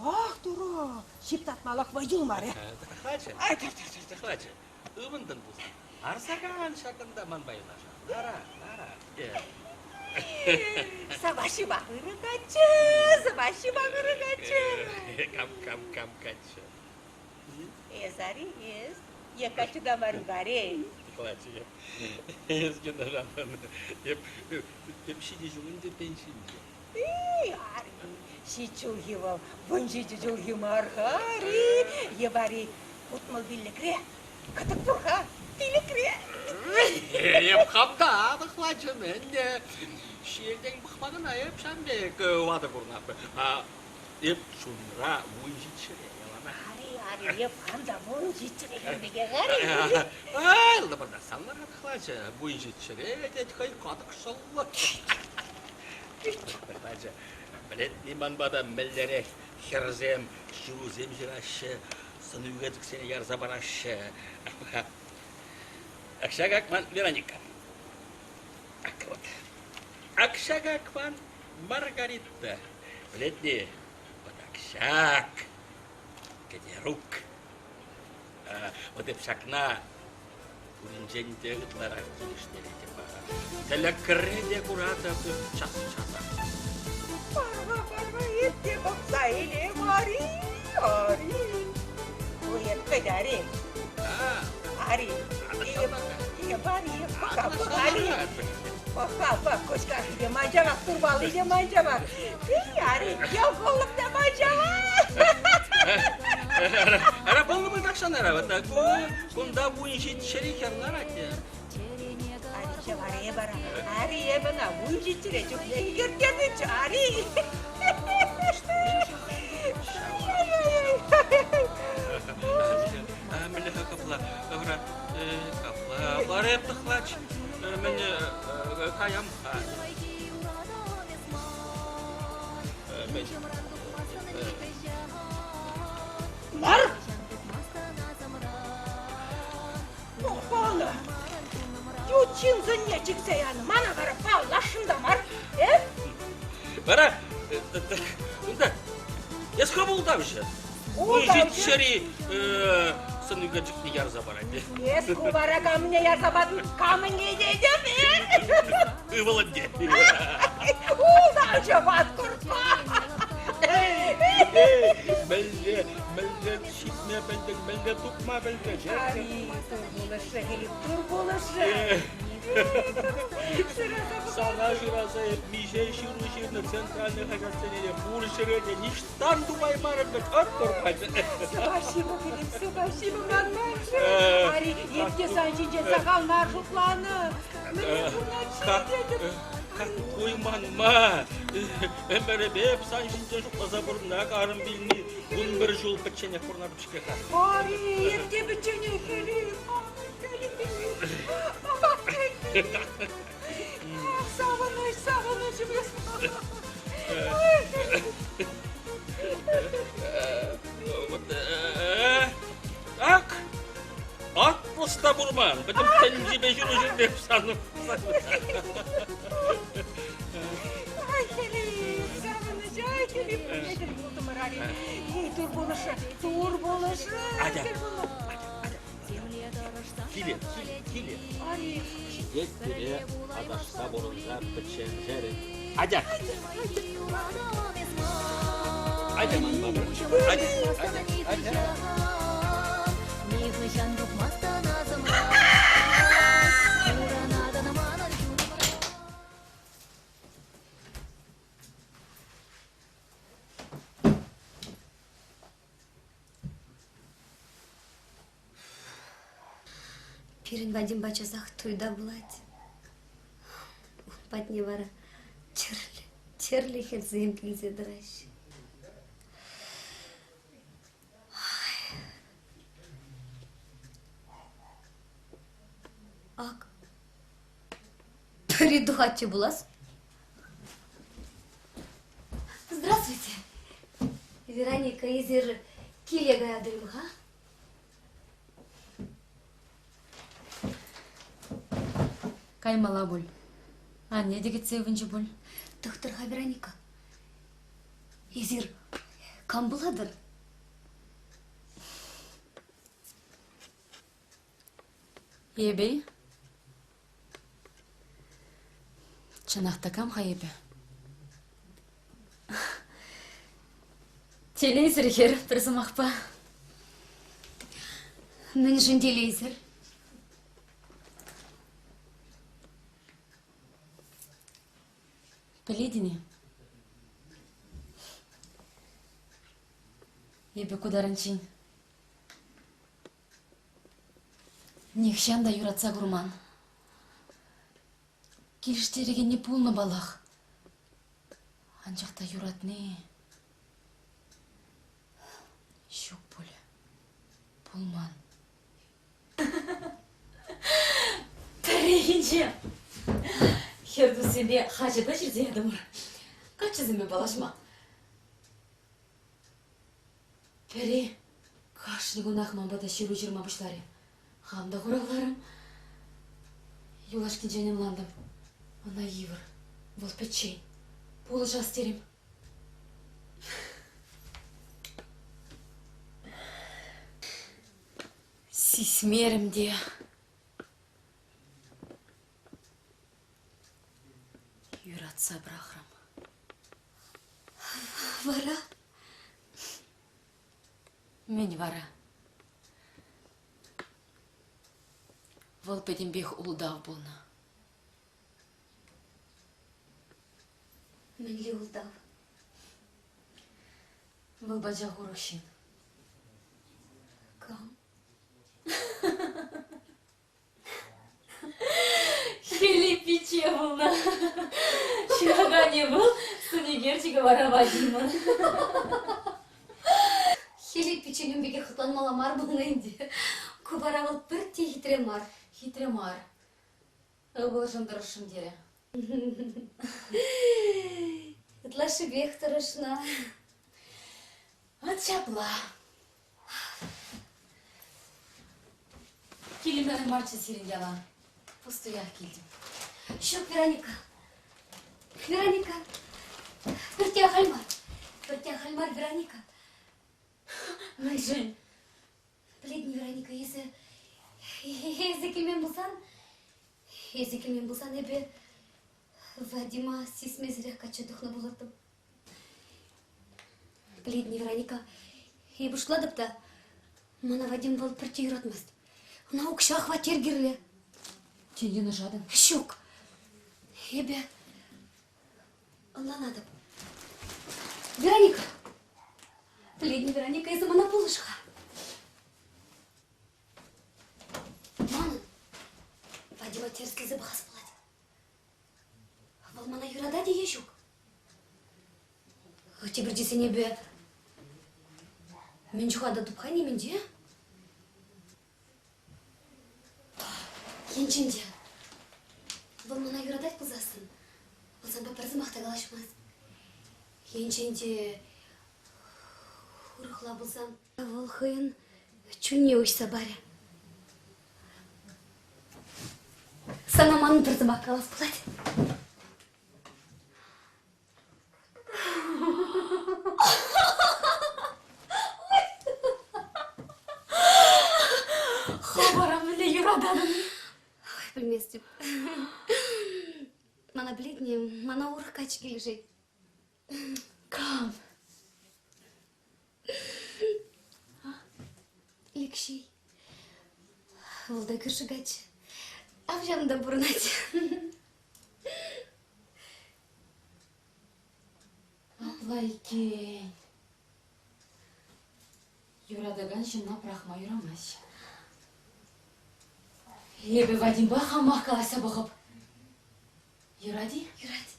Speaker 1: Ах, турӑ, ҫип татмалӑх вӑй юлмарӗ.
Speaker 2: Тӑхлачӑ, тӑхлачӑ, ывӑнтӑн пулсан, арсакан ҫакӑнта манпа юнашар. Лара, лара.
Speaker 1: Саваҫҫипа ырӑ каччӑ, саваҫҫипа ырӑ каччӑ.
Speaker 2: Кам, кам, кам каччӑ?
Speaker 1: Эс, Ари, эс. Е каччӑ та мар, Варей.
Speaker 2: Тӑхлачӑ, эп, эс кӑна эп, эп ҫичӗ ҫул ӗнтӗ пенсинче.
Speaker 1: Эй, Ари, ҫич ҫулхи вӑл, 17 ҫулхи мар-ха, Ари. Е вари 65-ре, кӑтӑк пур-ха, пилӗкре.
Speaker 2: Эп хам та тӑхлачӑм ӗнтӗ. Ҫиелтен пӑхма кӑна эп ҫавӑн пек ватӑ курнатпӑр. А эп чунра 17-ре яланах.
Speaker 1: Ари, ари, эп хам та 17-ре пекех, ари.
Speaker 2: Ай, лӑпӑртатсан вара тӑхлачӑ, 17-ре тет хӑй катӑк шӑллӑ. Тӑхлачӑ, пӗлетни манпа та мӗнлерех хӗрсем ҫырусем ҫыраҫҫӗ, сӑн ӳкерчӗксене ярса параҫҫӗ. Ак ҫак ман Вероника. Ак вот. Ак ҫак ман Маргарита. Пӗлетни, вот ак ҫак Кӗтерук. Вот эп ҫакна пуринчен те ытларах килӗштеретӗп. Тӗлӗкре те куратӑп час-часах.
Speaker 1: Парва, парва, эп те пӑхса илем, ари, ари. Ой, эп кӗт, ари. Ари, эп, ари, пӑха, пӑх, ари. Пӑха, пӑх, куҫкаши те ман ҫавах, турпалли те ман ҫавах. Эй, ари, йӑлкӑлӑх та ман ҫавах.
Speaker 2: Ара, паллӑ пуль тахҫан ара, вот ку кунта 17-ри хӗр ларать.
Speaker 1: Ариче варе бара, ари эпӗ на 17-ре чухне икерттернӗччӗ, ари.
Speaker 2: Мӗнле-ха капла, ӑра, капла, вара эп тӑхлач, мӗн каям-ха. Мӗн?
Speaker 1: Мар! Паллӑ! Ют ҫынсенне чиксе янӑ. Мана вара палласшӑн та мар. Э?
Speaker 2: Вара унта эс хӑв ултавҫӑ. Ҫӗри сӑн ӳкерчӗкне ярса парать.
Speaker 1: Эс ку вара камне ярса патӑн, камне тетӗп, э?
Speaker 2: Ывӑлӑнне.
Speaker 1: Ултавҫӑ ват куртма.
Speaker 2: Мӗнле, мӗнле ҫитме пӗлтӗн, мӗнле тупма пӗлтӗн?
Speaker 1: Ари, тур пулӑшрӗ, Хӗлип, тур пулӑшрӗ.
Speaker 2: Сана шыраса эп миҫе ҫыру ҫырнӑ центральный хаҫатсене те пур ҫӗре те ниҫтан тупаймарӑм вӗт, ӑттӑр пачӗ.
Speaker 1: Спасибо, Филипп, спасибо, манманшӑн. Ари, эп те сан ҫинчен сахал мар шутланӑ. Мӗнле пурӑнать-ши тетӗп.
Speaker 2: Какой манма! Ӗмӗрӗпе эп сан ҫинчен шутласа пурӑнак арӑм вилни 11 ҫул пӗчченех пурӑнатӑп-ҫке-ха.
Speaker 1: Ари, эп те пӗчченех, Филипп. Савӑнӑҫ, савӑнӑҫ
Speaker 2: Вот, ак, отпуск та пур ман. Пӗтӗм тӗнчипе ҫыру ҫӳртеп санӑн.
Speaker 1: Ай, Хӗлип, савӑнӑҫ, ай, Хӗлип, пӗлетӗн пултӑмӑр, Али. Эй, тур пулӑшрӗ, тур пулӑшрӗ.
Speaker 2: Атя, Киле, киле, киле. Ҫитет пире аташса пурӑнса пӗчченшерӗн. Атя! Атя ман патӑр. Атя, атя, атя.
Speaker 9: Нихӑҫан тухмастӑн асӑмран. Пурӑнатӑн манӑн чунӑмра.
Speaker 6: Пирӗн Вадимпа часах туй та пулать. Ун патне вара тӗрлӗ, тӗрлӗ хӗрсем килсе тӑраҫҫӗ. Ак пӗри тухатчӗ пулас. Здравствуйте. Вероника, эсир киле каятӑр-им-ха?
Speaker 11: Каймалла пуль. Анне те кӗтсе ывӑнчӗ пуль.
Speaker 6: Тӑхтӑр-ха, Вероника. Эсир кам пулатӑр?
Speaker 11: Эпӗ-и? Чӑнах та кам-ха эпӗ? Телейсӗр хӗр, пӗр сӑмахпа.
Speaker 6: Мӗншӗн телейсӗр?
Speaker 11: Пӗлетӗн-и? Эпӗ ку таранччен нихҫан та юратса курман. Килӗштерекенни пулнӑ паллах. Анчах та юратни ҫук пулӗ. Пулман. Пӗррехинче хӗр туссемпе хаҫата ҫырса ятӑмӑр. Каччӑсемпе паллашма. Пӗри кашни кунах ман пата ҫыру ҫырма пуҫларӗ. Хам та хуравларӑм. Юлашкинчен ӑнлантӑм. Ӑна йывӑр. Вӑл пӗччен. Пулӑшас терӗм. Сисмерӗм те. Юратса пӑрахрӑм.
Speaker 6: Вара?
Speaker 11: Мӗн вара? Вӑл пӗтӗмпех ултав пулнӑ.
Speaker 6: Мӗнле ултав?
Speaker 11: Вӑл пачах урӑх ҫын.
Speaker 6: Кам?
Speaker 11: Хӗлип пичче пулнӑ. Ҫыраканӗ вӑл, сӑнӳкерчӗкӗ вара Вадимӑн.
Speaker 6: Хӗлип пиччен ун пекех хӑтланмалла мар пулнӑ ӗнтӗ. Ку вара вӑл пӗртте хитре мар.
Speaker 11: Хитре мар. Ывӑлшӑн тӑрӑшрӑм терӗ.
Speaker 6: Ытлашшипех тӑрӑшнӑ.
Speaker 11: Вӑт ҫапла. Килӗме марччӗ сирӗн яла. Пустуях килтӗм.
Speaker 6: Ҫук, Вероника. Вероника. Пӳрте ахаль мар. Пӳрте ахаль мар, Вероника.
Speaker 11: Мӗншӗн?
Speaker 6: Пӗлетӗн, Вероника, эсӗ... Эсӗ килмен пулсан... Эсӗ килмен пулсан эпӗ Вадима сисмесӗрех качча тухнӑ пулӑттӑм. Пӗлетӗн, Вероника, эпӗ шутлатӑп та, мана Вадим вӑл пӗртте юратмасть. Ӑна укҫа, хваттер кирлӗ.
Speaker 11: Тен, йӑнӑшатӑн?
Speaker 6: Ҫук. Эпӗ ӑнланатӑп. Вероника! Пӗлетӗн, Вероника, эсӗ мана пулӑш-ха. Манӑн Вадима тӗрӗслесе пӑхас пулать. Вӑл мана юратать-и е ҫук? Тепӗр тесен эпӗ мӗн чухлӗ тупха нимӗнте? Енчен те вӑл мана юратать пулсассӑн, вӑл санпа пӗр сӑмах та калаҫмасть. Енчен те урӑхла пулсан, вӑл хӑйӗн чунне уҫса парӗ. Сана манӑн пӗр сӑмах калас пулать.
Speaker 11: Хӑвӑра мӗнле юрататӑн?
Speaker 6: Ой, пӗлместӗп. Мана пӗлетне, мана урӑх каччӑ килӗшет.
Speaker 11: Кам?
Speaker 6: Лекҫей. Вӑл та кӳршӗ каччӑ. Ав ҫавӑнта пурӑнать.
Speaker 11: Апла иккен. Юратакан ҫынна пӑрахма юрамасть. Эпӗ Вадимпа хамах калаҫса пӑхӑп. Юрать-и?
Speaker 6: Юрать.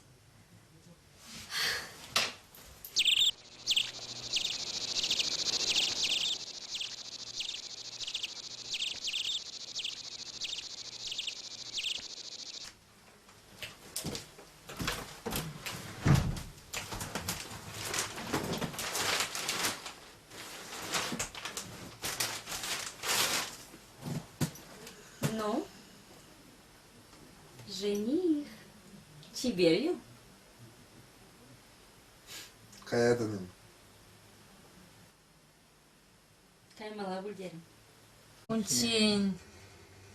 Speaker 11: Ну, жених, чиперью?
Speaker 12: Каятӑн-им?
Speaker 11: Каймалла пуль терӗм. Унччен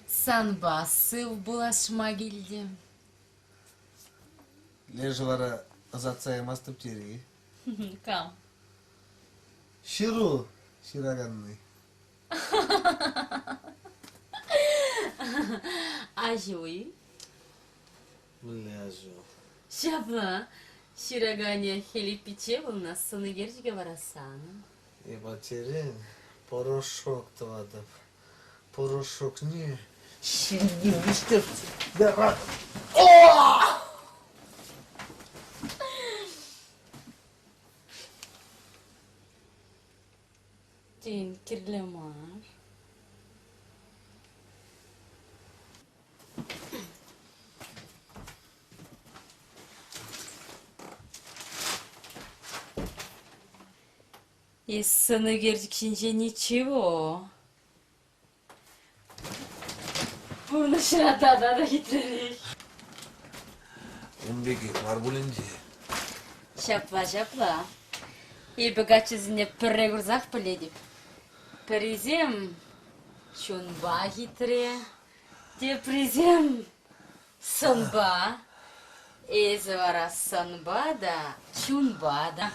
Speaker 11: санпа сыв пулашма килтӗм.
Speaker 12: Лешӗ вара ӑсатса ямастӑп терӗ-и?
Speaker 11: Кам?
Speaker 12: Ҫыру ҫыраканни.
Speaker 11: Аҫу-и?
Speaker 12: Мӗнле аҫу?
Speaker 11: Ҫапла. Ҫыраканӗ Хӗлип пичче пулнӑ, сӑн ӳкерчӗкӗ вара санӑн.
Speaker 12: Эп порошок тӑватӑп. Порошокне ҫилпе вӗҫтерсе яратӑп.
Speaker 11: Тен, кирлӗ мар. Эс сӑнӳкерчӗк ҫинче ничего. Пурнӑҫра тата та хитререх.
Speaker 12: Ун пекех мар пуль ӗнтӗ.
Speaker 11: Ҫапла, ҫапла. Эпӗ каччӑсене пӗрре курсах пӗлетӗп. Пӗрисем чунпа хитре, теприсем сӑнпа. Эсӗ вара сӑнпа та, чунпа та,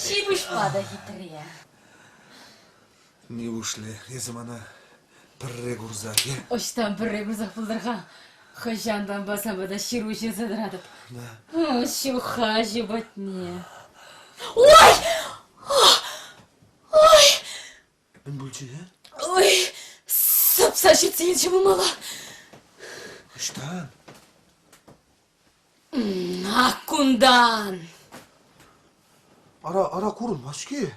Speaker 11: ҫи-пуҫпа та хитре.
Speaker 12: Нивушлӗ эсӗ мана пӗрре курсах, е?
Speaker 11: Ӑҫтан пӗрре курсах пултӑр-ха? Хӑҫантанпа сан пата ҫыру ҫырса тӑратӑп. Ҫуха ҫупатне. Ой! Ой!
Speaker 12: Мӗн пулчӗ, э?
Speaker 11: Ой, сӑпса ҫитсе илчӗ пулмалла.
Speaker 12: Ӑҫтан?
Speaker 11: Ак кунтан.
Speaker 12: Ара, ара курӑнмасть-ҫке.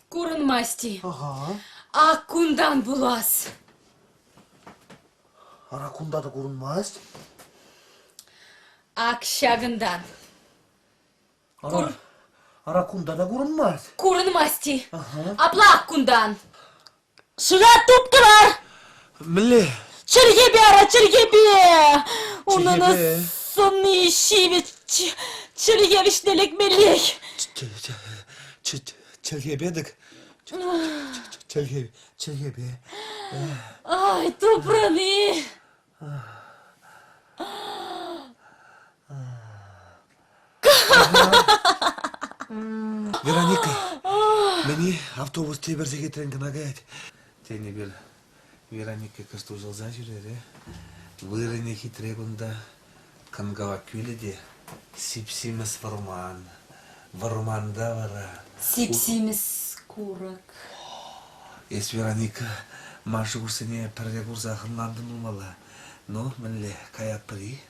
Speaker 11: Курӑнмасть-и?
Speaker 12: Ага.
Speaker 11: Ак кунтан пулас.
Speaker 12: Ара кунта та курӑнмасть.
Speaker 11: Ак ҫакӑнтан.
Speaker 12: Ара, ара кунта та курӑнмасть.
Speaker 11: Курӑнмасть-и?
Speaker 12: Ага.
Speaker 11: Апла ак кунтан. Шыра туптӑрар!
Speaker 12: Мӗнле?
Speaker 11: Чӗлхепе, ара, чӗлхепе! Унӑн
Speaker 12: Чӗлхепе?
Speaker 11: сӑнни ҫивӗч чӗлхе вӗҫне лекмеллех.
Speaker 12: Чӗлхепе-тӗк чӗлхе, чӗлхепе.
Speaker 11: Ай, тупрӑн-и?
Speaker 12: Вероника, мӗне автобус тепӗр сехетрен кӑна каять? Тенӗ пир Вероника кӑшт уҫӑлса ҫӳрерӗ. Вырӑнӗ хитре кунта. Кӑн-кӑвак кӳлӗ те сип-симӗс вӑрман. Вӑрманта вара...
Speaker 11: Сип-симӗс курӑк.
Speaker 12: Эс, Вероника, ман шухӑшсене пӗрре курсах ӑнлантӑн пулмалла. Ну, мӗнле, каятпӑр-и?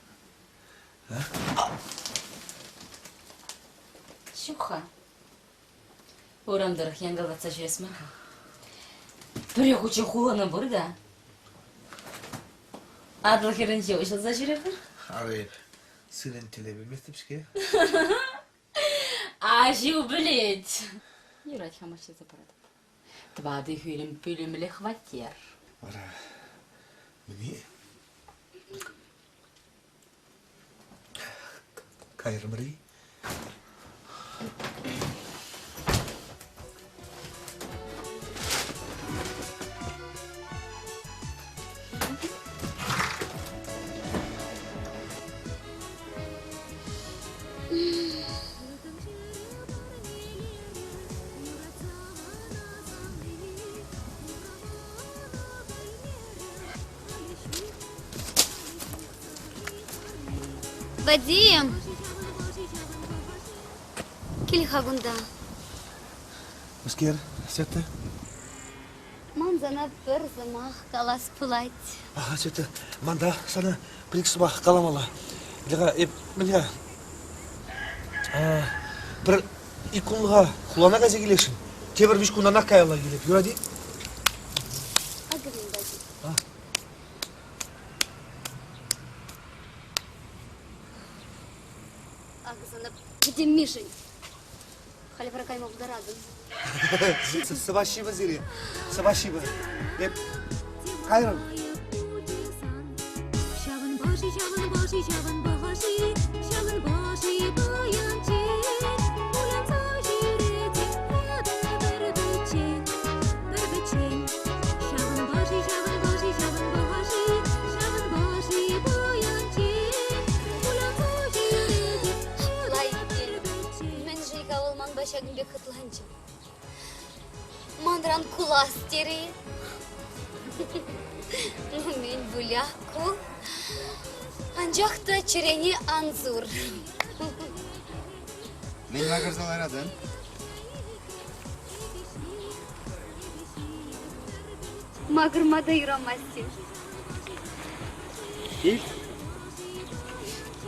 Speaker 11: Ҫук-ха. Урам тӑрӑх янкӑлтатса ҫӳрес мар-ха. Пӗрех хутчен хулана пыр та. Атӑл хӗрринче уҫӑлса ҫӳрепӗр.
Speaker 12: Ара эп сирӗн тӗле пӗлместӗп-ҫке.
Speaker 11: Аҫу пӗлет. Юрать, хамах ҫырса паратӑп. Тӑватӑ хӳлӗм пӳлӗмлӗ хваттер.
Speaker 12: Вара мӗне? Кайрӑмӑр-и?
Speaker 6: Вадим! Кил-ха кунта.
Speaker 12: Мӗскер, Света?
Speaker 6: Ман Ман сана пӗр сӑмах калас пулать.
Speaker 3: Ага, Света, ман та сана пӗр-ик сӑмах каламалла. Мӗнле-ха, эп, мӗнле-ха, пӗр ик кунлӑха хулана кайса килесшӗн. Тепӗр виҫ кунтанах каялла килеп. Юрать-и?
Speaker 6: Акӑ мӗн, Вадим. Акӑ сана пӗтӗммишӗн. Халь вара кайма пултаратӑн.
Speaker 3: Спасибо сире. Спасибо. Эп кайрӑм.
Speaker 9: Ҫавӑнпа-ши, ҫавӑнпа-ши, ҫавӑнпа-ши, ҫавӑнпа-ши паянччен кулянса ҫӳретӗп эпӗ пӗр пӗччен, пӗр пӗччен. Ҫавӑнпа-ши, ҫавӑнпа-ши, ҫавӑнпа-ши, ҫавӑнпа-ши паянччен кулянса ҫӳретӗп эпӗ пӗр пӗччен.
Speaker 6: Мӗншӗн-ха вӑл манпа ҫакӑн пек хӑтланчӗ? Манран кулас терӗ-и? Ну, мӗн выля ку? Анчах та чӗрене ан сур.
Speaker 4: Мӗн макӑрса ларатӑн?
Speaker 6: Макӑрма та юрамасть.
Speaker 4: Ил,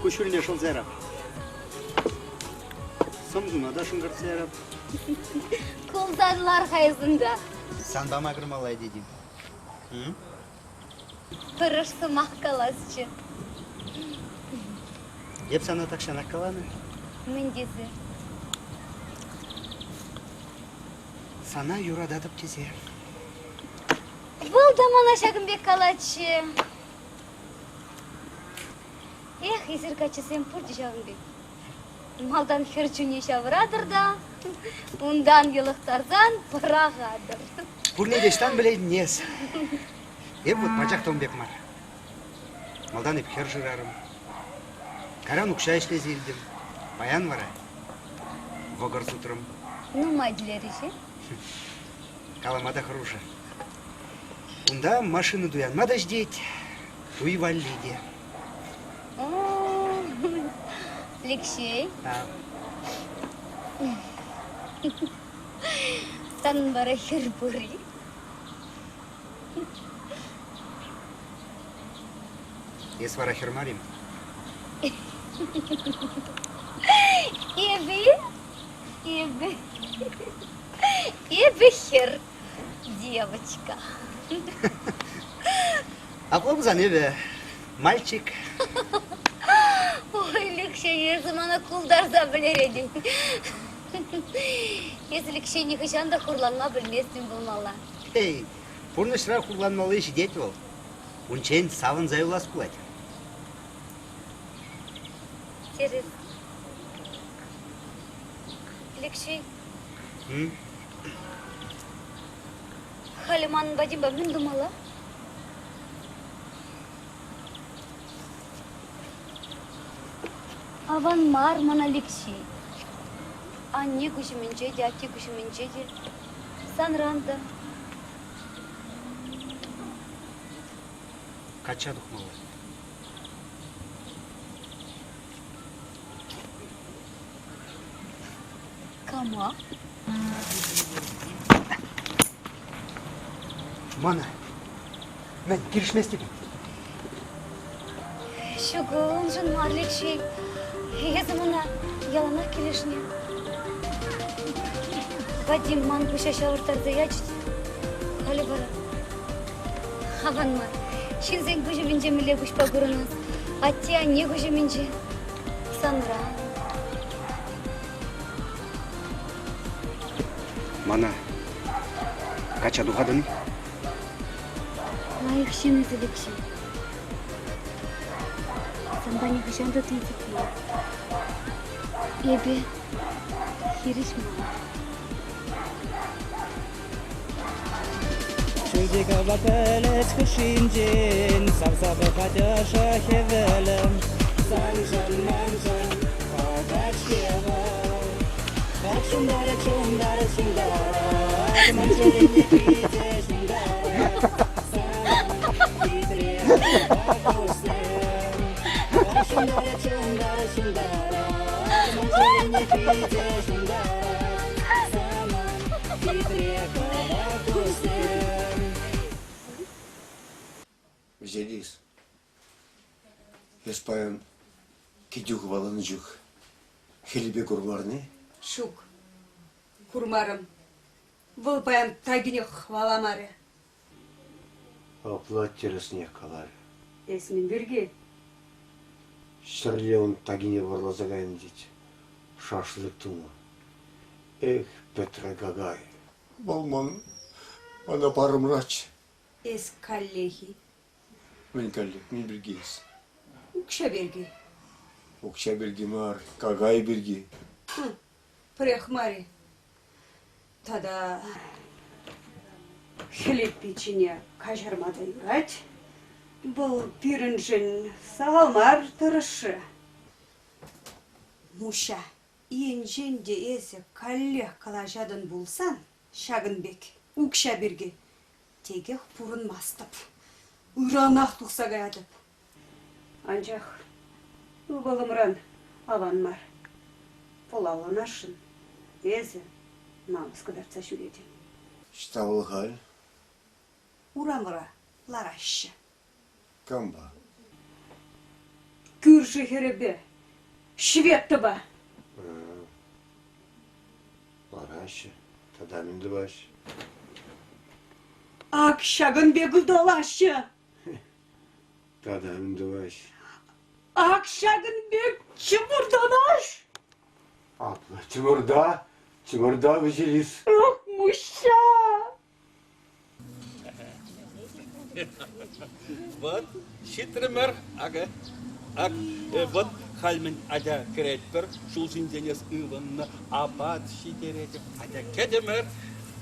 Speaker 4: куҫҫульне шӑлса ярап. Сӑмсуна та шӑнкӑртса ярап.
Speaker 6: Кулсан лар-ха эс унта.
Speaker 4: Санпа макӑрмалла тетӗн.
Speaker 6: Тӑрӑш сӑмах каласчӗ.
Speaker 4: Эп сана тахҫанах каланӑ.
Speaker 6: Мӗн тесе?
Speaker 4: Сана юрататӑп тесе.
Speaker 6: Вӑл та мана ҫакӑн пек калатчӗ. Эх, эсир каччӑсем пурте ҫавӑн пек. Малтан хӗр чунне ҫавӑратӑр та, унтан йӑлӑхтарсан пӑрахатӑр.
Speaker 4: Пурне те ӑҫтан пӗлетӗн эс? Эп вот пачах та ун пек мар. Малтан эп хӗр шырарӑм. Кайран укҫа ӗҫлесе илтӗм. Паян вара вӑкӑр сутрӑм.
Speaker 6: Нумай тӳлерӗҫ-и?
Speaker 4: Калама та хӑрушӑ. Унта машина туянма та ҫитет, туй валли те.
Speaker 6: Алексей. Санӑн вара хӗр пур-и?
Speaker 4: Эс вара хӗр мар-им?
Speaker 6: Эпӗ? Эпӗ. Эпӗ хӗр, девочка.
Speaker 4: Апла пулсан эпӗ мальчик.
Speaker 6: Ой, Алексей, эсӗ мана култарса пӗлеретӗн. Эсӗ, Алексей, нихӑҫан та хурланма пӗлместӗн пулмалла.
Speaker 4: Эй, пурнӑҫра хурланмалли ҫитет вӑл. Унччен савӑнса юлас пулать.
Speaker 6: Тӗрӗс. Алексей. Халӗ манӑн Вадимпа мӗн тумалла? Аван мар ман Алексей. Анне куҫӗмӗнче те, атте куҫӗмӗнче те, санран та.
Speaker 4: Качча тухмалла.
Speaker 6: Кама?
Speaker 4: Мана. Мӗн, килӗшмест-и?
Speaker 6: Ҫук, уншӑн мар, Лекҫей. Эсӗ мана яланах килӗшнӗ. Вадим ман пуҫа ҫавӑрттарса ячӗ те халӗ вара аван мар. Ҫынсен куҫӗмӗнче мӗнле куҫпа курӑнас? Атте-анне куҫӗмӗнче. Санра.
Speaker 4: Мана качча тухатӑн-и?
Speaker 6: Лайӑх ҫын эсӗ, Лекҫей. Санпа нихӑҫан та тунсӑхман. Эпӗ хирӗҫ мар.
Speaker 10: Ҫӳлти кӑвак пӗлӗт хушшинчен савса пӑхать ӑшӑ хӗвелӗм. Саншӑн, маншӑн пӑхать-ҫке вӑл. Ах, ҫунтарать, ҫунтарать, ҫунтарать, ман чӗрене питӗ ҫунтарать. Санӑн хитре куҫсем. Ах, ҫунтарать, ҫунтарать, ҫунтарать, ман чӗрене питӗ ҫунтарать. Санӑн хитре кӑвак куҫсем.
Speaker 7: Вӗҫелис, эс паян кӗтӳ хӑваланӑ чух Хӗлипе курмарӑн-и?
Speaker 1: Ҫук, курмарӑм. Вӑл паян такине хӑваламарӗ.
Speaker 7: Апла тӗрӗснех каларӗ.
Speaker 1: Эс мӗн пирки?
Speaker 7: Ҫӗрле ун такине вӑрласа кайнӑ тет. Шашлык тунӑ. Эх, пӗтрӗ какай. Вӑл ман мана парӑмраччӗ.
Speaker 1: Эс каллех-и?
Speaker 7: Мӗн каллех, мӗн пирки эс?
Speaker 1: Укҫа пирки.
Speaker 7: Укҫа пирки мар, какай пирки.
Speaker 1: Пӗрех мар-и? Тата Хӗлип пиччене каҫарма та юрать. Вӑл пирӗншӗн сахал мар тӑрӑшрӗ. Муҫҫа, енчен те эсӗ каллех калаҫатӑн пулсан ҫакӑн пек укҫа пирки текех пурӑнмастӑп. Ыранах тухса каятӑп. Анчах ывӑлӑмран аван мар. Вӑл авланасшӑн. Эсӗ намӑс кӑтартса ҫӳретӗн.
Speaker 7: Ӑҫта вӑл халь?
Speaker 1: Урамра лараҫҫӗ.
Speaker 7: Кампа?
Speaker 1: Кӳршӗ хӗрӗпе, Ҫветтӑпа.
Speaker 7: Лараҫҫӗ. Тата мӗн тӑваҫҫӗ?
Speaker 1: Ак ҫакӑн пек ыталаҫҫӗ.
Speaker 7: Тата мӗн тӑваҫ?
Speaker 1: Ак ҫакӑн пек чӑмӑртанаш!
Speaker 7: Апла чӑмӑрта, чӑмӑрта Вӗҫелис.
Speaker 1: Ох, Муҫҫа!
Speaker 2: Вот, ҫитрӗмӗр. Акӑ, ак, вот халь мӗн атя кӗретпӗр, ҫул ҫинчен эс ывӑннӑ, апат ҫитеретӗп. Атя кӗтӗмӗр,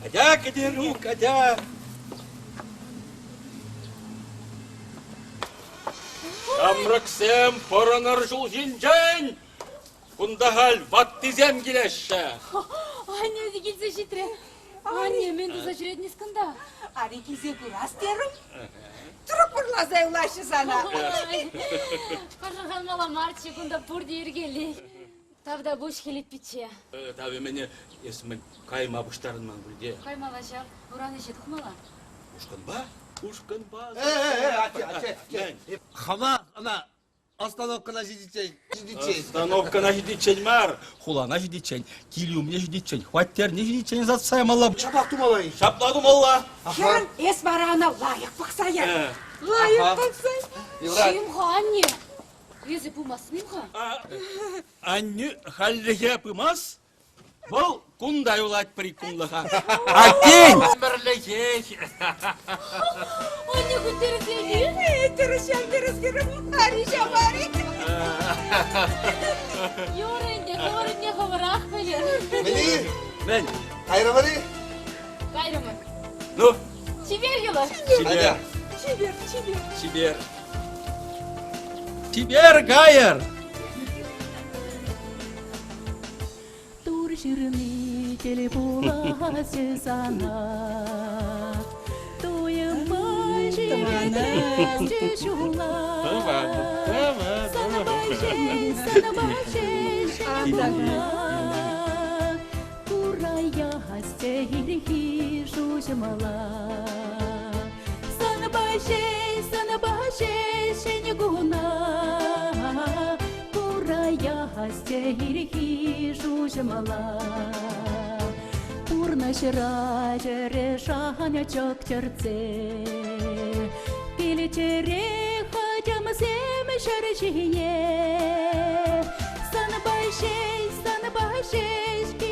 Speaker 2: атя кӗтерук, атя. Ҫамрӑксем пӑрӑнӑр ҫул ҫинчен! Кунта халь ваттисем килеҫҫӗ.
Speaker 8: Анне те килсе ҫитрӗ. Анне, мӗн туса ҫӳретӗн эс кунта?
Speaker 1: Ари килсе курас терӗм. Тӑрӑк вӑрласа юлаҫҫӗ сана.
Speaker 8: Пӑшӑрханмалла марччӗ, кунта пурте йӗркеллех. Тавтапуҫ, Хӗлип пичче.
Speaker 2: Тавӗ мӗне, эс мӗн кайма пуҫтарӑнман пуль те?
Speaker 8: Каймалла ҫав, уран ӗҫе тухмалла.
Speaker 2: Ушкӑнпа? Ушкӑнпа.
Speaker 5: Э, атте, атте, атте. Хама ӑна остановкӑна ҫитиччен. Ҫитиччен.
Speaker 2: Остановкӑна ҫитиччен мар, хулана ҫитиччен, кил умне ҫитиччен, хваттерне ҫитиччен ӑсатса ямалла.
Speaker 5: Ҫаплах тумалла-и?
Speaker 2: Ҫапла тумалла.
Speaker 1: Хӗрӗм, эс вара ӑна лайӑх пӑхса яр. Лайӑх пӑхса.
Speaker 8: Чим-ха, анне. Эсӗ пымастӑн-им-ха?
Speaker 2: Аннӳ хальлӗхе пымас, вӑл кунта юлать пӗр-ик кунлӑха. А тен, ӗмӗрлӗхех.
Speaker 8: Анне кунтерсене?
Speaker 1: Тӗрӗс ҫав, тӗрӗс, хӗрӗм. Ари ҫав, ари.
Speaker 8: Юрӗ ӗнтӗ, хӑвӑрӑнне хӑвӑрах пӗлӗр.
Speaker 5: Мӗн-и?
Speaker 2: Мӗн?
Speaker 5: Кайрӑмӑр-и?
Speaker 8: Кайрӑмӑр.
Speaker 2: Ну?
Speaker 8: Чипер юлӑр.
Speaker 2: Чипер.
Speaker 1: Чипер, чипер.
Speaker 2: Чипер. Чипер кайӑр!
Speaker 9: Тур ҫырни тӗл пуласчӗ сана. Туйӑмпа ҫӳретесчӗ ҫула. Санпа ҫеҫ, санпа ҫеҫ ҫӗнӗ куна. Кураясчӗ ирхи шуҫӑмла. Санпа ҫеҫ, санпа ҫеҫ ҫӗнӗ куна. Кураясчӗ ирхи шуҫӑмла. Пурнӑҫра чӗре шанчӑк чӗртсе Килчӗрех ачамсем ҫӗр ҫине. Санпа ҫеҫ, санпа ҫеҫ.